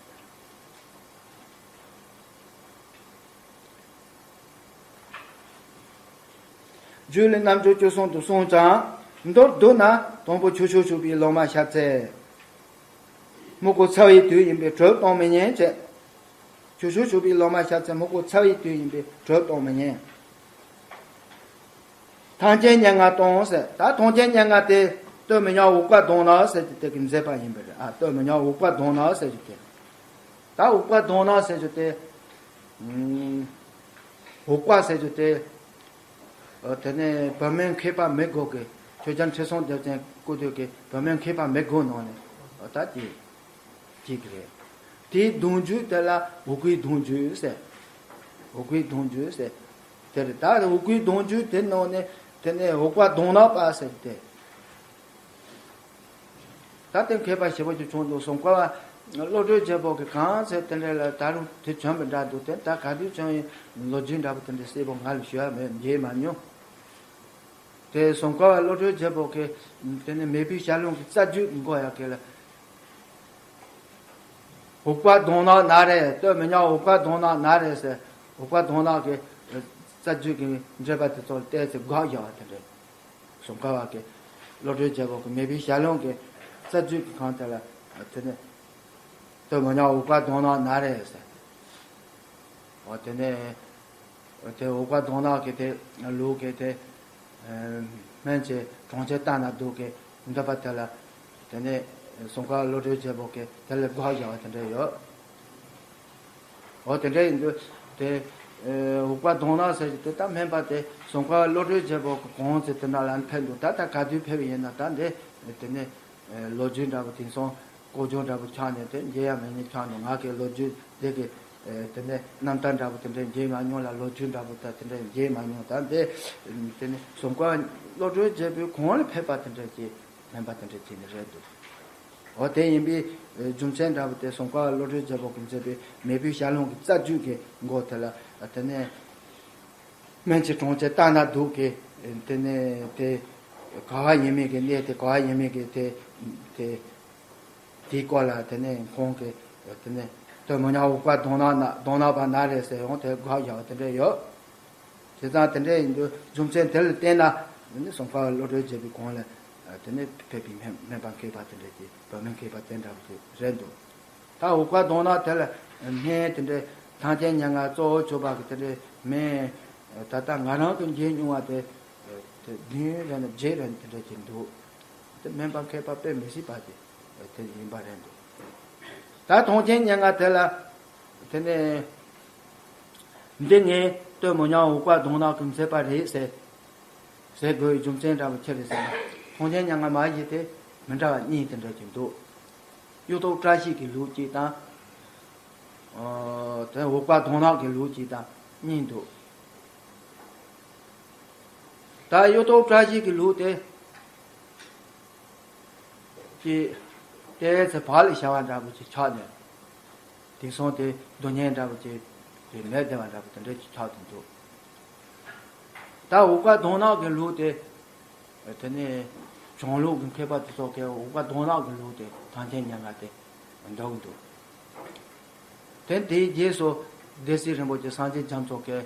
རྒྱུད་ལས་རྣམ་འགྱུར་བཅུ་གསུམ་དུ་གསུངས་ཀྱང་། མདོར་བསྡུ་ན་དང་པོ་ཆུ་ཤུགས་ཞུགས་པའི་ལོ་མ་ཤ་ཚའི་མུ་གུ་ཚ་བའི་དུས་ཡིན་པས་དྲོད་གཏོང་མི་ཉན་བྱས། ཆུ་ཤུགས་ཞུགས་པའི་ལོ་མ་ཤ་ཚའི་མུ་གུ་ཚ་བའི་དུས་ཡིན་པས་དྲོད་གཏོང་མི་ཉན། ཐང་ཆེན་སྙན་ངག་དང་ཟེར། ད་ཐང་ཆེན་སྙན་ངག་དེ་སྟོད་མི་ཉག་འུག་པ་གདོང་ནག་ཟེར་གྱི་དེ་གི་མཛད་པ་ཡིན་པ་རེད། ཨ། སྟོད་མི་ཉག་འུག་པ་གདོང་ནག་ཟེར་གྱི་དེ། ད་འུག་པ་གདོང་ནག་ཟེར་གྱི་དེ། ཨུམ། འུག་པ་ཟེར་གྱི་དེ། ཨ། དེ་ནས་བུད་མེད་མཁས་པ་མི་དགུ་གི། ཆོས་རྒྱལ་ཁྲི་སྲོང་ལྡེ་བཙན་སྐུ་དུས་ཀྱི་བུད་མེད་མཁས་པ་མི་དགུ་ནང་ནས། ཨ། ད་དེ། གཅིག་རེད། དེའི་གདུང་རྒྱུད་དེ་ལ་འུག་པའི་གདུང་རྒྱུད་ཟེར། འུག་པའི་གདུང་རྒྱུད་ཟེར། དེ་རེད། ད་འུག་པའི་གདུང་རྒྱུད་དེ་ནང་ནས་དེ་ནས་འུག་པ་གདོང་ནག་པ་ཟེར་ཏེ། ད་དེ་མཁས་པ་ཞེ་པོ་ཅིག་བྱུང་འདུག་སོང་། བཀའ་བློ་གྲོས་རྒྱལ་པོ་གི་གང་ཟེར་དེ་འདྲ་ལ་ད་རུང་དེ་བྱོན་པ་འདྲ་འདུག་དེ་ད་ག་དུས་བྱོན་ཡིན་ལོ་རྒྱུས་འདྲ་པོ་དེ་འདྲ་གསལ་པོ་ང་ལ་ཞུ་ཡ་མེད། མཇལ་མ་མྱོང་། དེ་སོང་། བཀའ་བློ་གྲོས་རྒྱལ་པོ་གིས་དེ་ནས་མེས་པོའི་ཞལ་ལུང་གི་རྩ་རྒྱུད་མགོ་ཡག་གི་ལ། འུག་པ་གདོང་ནག་ན་རེ། སྟོད་མི་ཉག་འུག་པ་གདོང་ནག་ན་རེ་ཟེར། འུག་པ་གདོང་ནག་གི་རྩ་རྒྱུད་ཀྱི་འགྲེལ་པ་དེ་ཚོ་ལ་བལྟས་ཚེ་དགག་བཞག་པ་དེ་འདྲ། སོང་། བཀའ་བློ་གྲོས་རྒྱལ་པོ་གིས་མེས་པོའི་ཞལ་ལུང་གི་རྩ་རྒྱུད་ཀྱི་གང་དེ་ལ་དེ་ནས་སྟོད་མི་ཉག་འུག་པ་གདོང་ནག་ན་རེ་ཟེར། འོ་དེ་ནས། དེ་འུག་པ་གདོང་ནག་གི་དེ་ལུགས་ཀྱི་དེ། ཨ། སྨན་གྱི་གྲོང་ཁྱེར་ལྟ་ན་སྡུག་གི་འདོད་པ་དེ་ལ། དེ་ནས་སོང་། བཀའ་བློ་གྲོས་རྒྱལ་པོ་གིས་དེ་ལ་དགག་བཞག་པ་དེ་འདྲ་ཡོད། འོ་དེ་འདྲ་ཡིན་དུས་དེ། ཨ། འུག་པ་གདོང་ནག་ཟེར་གྱི་དེ་ད་སྨན་པ་དེ་སོང་། བཀའ་བློ་གྲོས་རྒྱལ་པོ་གི་གོང་ཚེ་དེ་ན་ལ་ཕེབས་འདུག་ད་ལྟ་ག་དུས་ཕེབས་ཡིན་ན་ད་འདི་དེ་ནས། ཨ། ལོ་རྒྱུས་འདྲ་པོ་དེང་སང་ལྐོག་ཇོ་འདྲ་པོ་ཆགས་ནས་དེ་མཇལ་ཡ་མེད་ནས་ཆགས་འདུག་ང་གི་ལོ་རྒྱུས་དེ་གི། ཨ། དེ་ནས་རྣམ་ཐར་འདྲ་པོ་དེ་འདྲ་མཇལ་མ་མྱོང་ལ། ལོ་རྒྱུས་འདྲ་པོ་ད་དེ་འདྲ་མཇལ་མ་མྱོང་། ད་འདི་དེ་ནས་སོང་། བཀའ་བློ་གྲོས་རྒྱལ་པོའི་གོང་ལ་ཕེབས་པ་དེ་འདྲ་གྱི་སྨན་པ་དེ་འདྲ་བྱས་ནས་རེད་འདུག་འོ་དེ་ཡིན་པའི་རྒྱུ་མཚན་འདྲ་པོ་དེ་སོང་། བཀའ་བློ་གྲོས་རྒྱལ་པོ་གིས་མཛད་པའི་མེས་པོའི་ཞལ་ལུང་གི་རྩ་རྒྱུད་ཀྱི་མགོ་དེ་ལ་དེ་ནས། སྨན་གྱི་གྲོང་ཁྱེར་ལྟ་ན་སྡུག་གི། དེ་ནས་དེ་ག་བ་ཡིན་མིན་གྱི་གནས་དེ་ག་བ་ཡིན་མིན་གྱི་དེ་དེ་དེའི་སྐོར་ལ་དེ་ནས་ཁོང་གིས་དེ་ནས་སྟོད་མི་ཉག་འུག་པ་གདོང་ནག་ན་གདོང་ནག་པ་ན་རེ་ཟེར་ཡོང་དེ་དགག་བཞག་པ་དེ་འདྲ་ཡོད། བྱས་ཙང་དེ་འདྲ་ཡིན་དུས་རྒྱུ་མཚན་དེ་ལ་བརྟེན་ནས་དེ་ནས་སོང་། བཀའ་བློ་གྲོས་རྒྱལ་པོའི་གོང་ལ་དེ་ནས་ཕེབས་པའི་སྨན་སྨན་པ་མཁས་པ་དེ་འདྲ་དེ་བུད་མེད་མཁས་པ་དེ་འདྲ་བ་དེ་རེད་འདུག་ད་འུག་པ་གདོང་ནག་དེ་ལ་སྨན་དེ་འདྲའི་ཐང་ཆེན་སྙན་ངག་གཙོ་བོ་གྱུར་པ་གི་དེ་འདྲའི་སྨན། ད་ལྟ་ང་རང་གི་མཇལ་མྱོང་བ་དེ་དེ་བདུན་རེ་ན་བརྒྱད་རེ་ན་དེ་འདྲ་ཅིག་འདུག་དེ་སྨན་པ་མཁས་པ་དཔེ་མི་སྲིད་པ་དེ་དེ་ཡིན་པ་རེད་འདུག་ད་ཐང་ཆེན་སྙན་ངག་དེ་ལ་དེ་ནས་འདི་ངས་སྟོད་མི་ཉག་འུག་པ་གདོང་ནག་གིས་མཛད་པ་རེད་ཟེར། ཟེར་དགོས་པའི་རྒྱུ་མཚན་འདྲ་པོ་ཅི་རེད་ཟེར་ན། ཐང་ཆེན་སྙན་ངག་མ་གཞི་དེ་མི་འདྲ་བ་གཉིས་དེ་འདྲ་ཅིག་འདུག་གཡུ་ཐོག་བཀྲ་ཤིས་ཀྱི་ལུགས་གཅིག་དང་། ཨ། དེ་འུག་པ་གདོང་ནག་གི་ལུགས་གཅིག་དང་གཉིས་འདུག་ད་གཡུ་ཐོག་བཀྲ་ཤིས་ཀྱི་ལུགས་དེ། ཀྱི། ཏོག་ཙམ་བག་ལ་ཞ་བ་འདྲ་པོ་ཅིག་ཆགས་ནས། དེང་སང་དེ་སྡུག་བསྔལ་འདྲ་པོ་ཅིག་དེ་མེད་བསྡད་པ་འདྲ་པོ་དེ་འདྲ་ཅིག་ཆགས་ཏེ་འདུག་ད་འུག་པ་གདོང་ནག་གི་ལུགས་དེ། དེ་ནས་བྱང་ལུགས་ཀྱི་མཁས་པ་དེ་ཚོ་གིས་འུག་པ་གདོང་ནག་གི་ལུགས་དེ་ཐང་ཆེན་སྙན་ངག་དེ་འདོགས་འདུག་དེ་དེའི་རྗེས་སུ་སྡེ་སྲིད་རིན་པོ་ཆེ་སངས་རྒྱས་རྒྱ་མཚོ་གིས་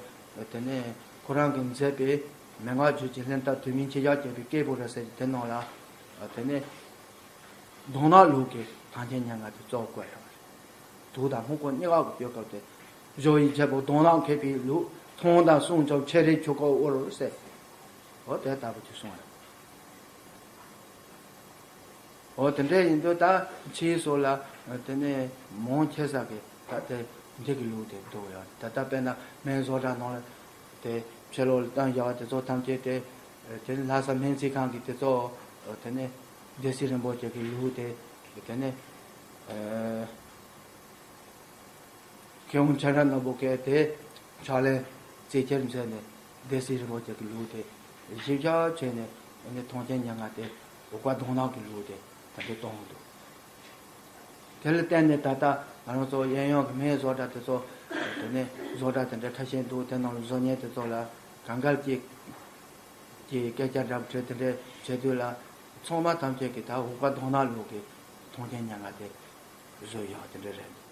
དེ་ནས་ཁོ་རང་གིས་མཛད་པའི་མན་ངག་རྒྱུད་ཀྱི་ལྷན་ཐབས་དུས་མིན་ཁྱེད་ཅག་བསྐྱེད་པའི་སྐྱེས་བུ་རེད་ཟེར་གྱི་དེ་ནང་ལ། དེ་ནས་གདོང་ནག་ལུགས་ཀྱི་ཐང་ཆེན་སྙན་ངག་དེ་གཙོ་བོ་བཀོད་ཡོད་པ་རེད། དུག་དང་སྨུག་པོ་གཉིས་ཀ་གི་དུས་སྐབས་དེ། ཞོ་ཡི་རྒྱལ་པོ་གདོང་ནག་མཁས་པའི་ལུགས། མཐོང་དང་གསུང་རྒྱུ་ཆེ་རིགས་ཆུ་ཁོལ་དབུར་ཟེར། འོ་དེ་ལྟ་བུ་ཅིག་གསུངས་རེད། འོ་དེ་འདྲ་ཡིན་དུས་ད་ཕྱིའི་སོགས་ལ་དེ་ནས་མང་ཆེ་ས་གི་ད་དེ་འདི་གི་ལུགས་དེ་འདུག་ཡང་ད་ལྟ་དཔེར་ན་སྨན་བཟོ་གྲྭ་ནང་ལ་དེ་ཕྱི་ལོགས་ལ་བཏང་བཞག་པ་དེ་ཚོ་ཐམས་ཅད་དེ། དེ་ནས་ལྷ་ས་སྨན་རྩིས་ཁང་གི་དེ་ཚོ་དེ་ནས་སྡེ་སྲིད་རིན་པོ་ཆེ་གི་ལུགས་དེ། དེ་ནས་མཁས་དབང་ཁྱེད་རང་རྣམ་པོ་གིས་དེ་ཕྱག་ལེན་རྩིས་ཁྱེར་མཛད་ནས་སྡེ་སྲིད་རིན་པོ་ཆེ་གི་ལུགས་དེ་ཞིབ་ཆ་བྱས་ནས། དེ་ནས་ཐོངས་མཆན་ཉེར་ལྔ་དེ་འུག་པ་གདོང་ནག་གི་ལུགས་དེ་ད་ལྟ་གཏོང་གི་འདུག་དེ་ལ་བརྟེན་ནས་ད་ལྟ་ང་རང་ཚོ་གཡས་གཡོན་གྱི་སྨན་བཟོ་གྲྭ་དེ་ཚོ་དེ་ནས་བཟོ་གྲྭ་དེ་འདྲ་ཁ་ཤས་འདུག་དེ་ནང་ལ་བཟོ་མཁན་དེ་ཚོ་ལ་གང་ག་ཅིག་གི་སྐད་ཆ་འདྲ་པོ་དྲིས། དེ་འདྲ་བྱེད་དུས་ལ་ཚང་མ་ཐམས་ཅད་ཀྱིས་ད་འུག་པ་གདོང་ནག་ལུགས་ཀྱི་ཐོངས་མཆན་ཉེར་ལྔ་དེ་བཟོས་ཡོད། དེ་འདྲ་རེད།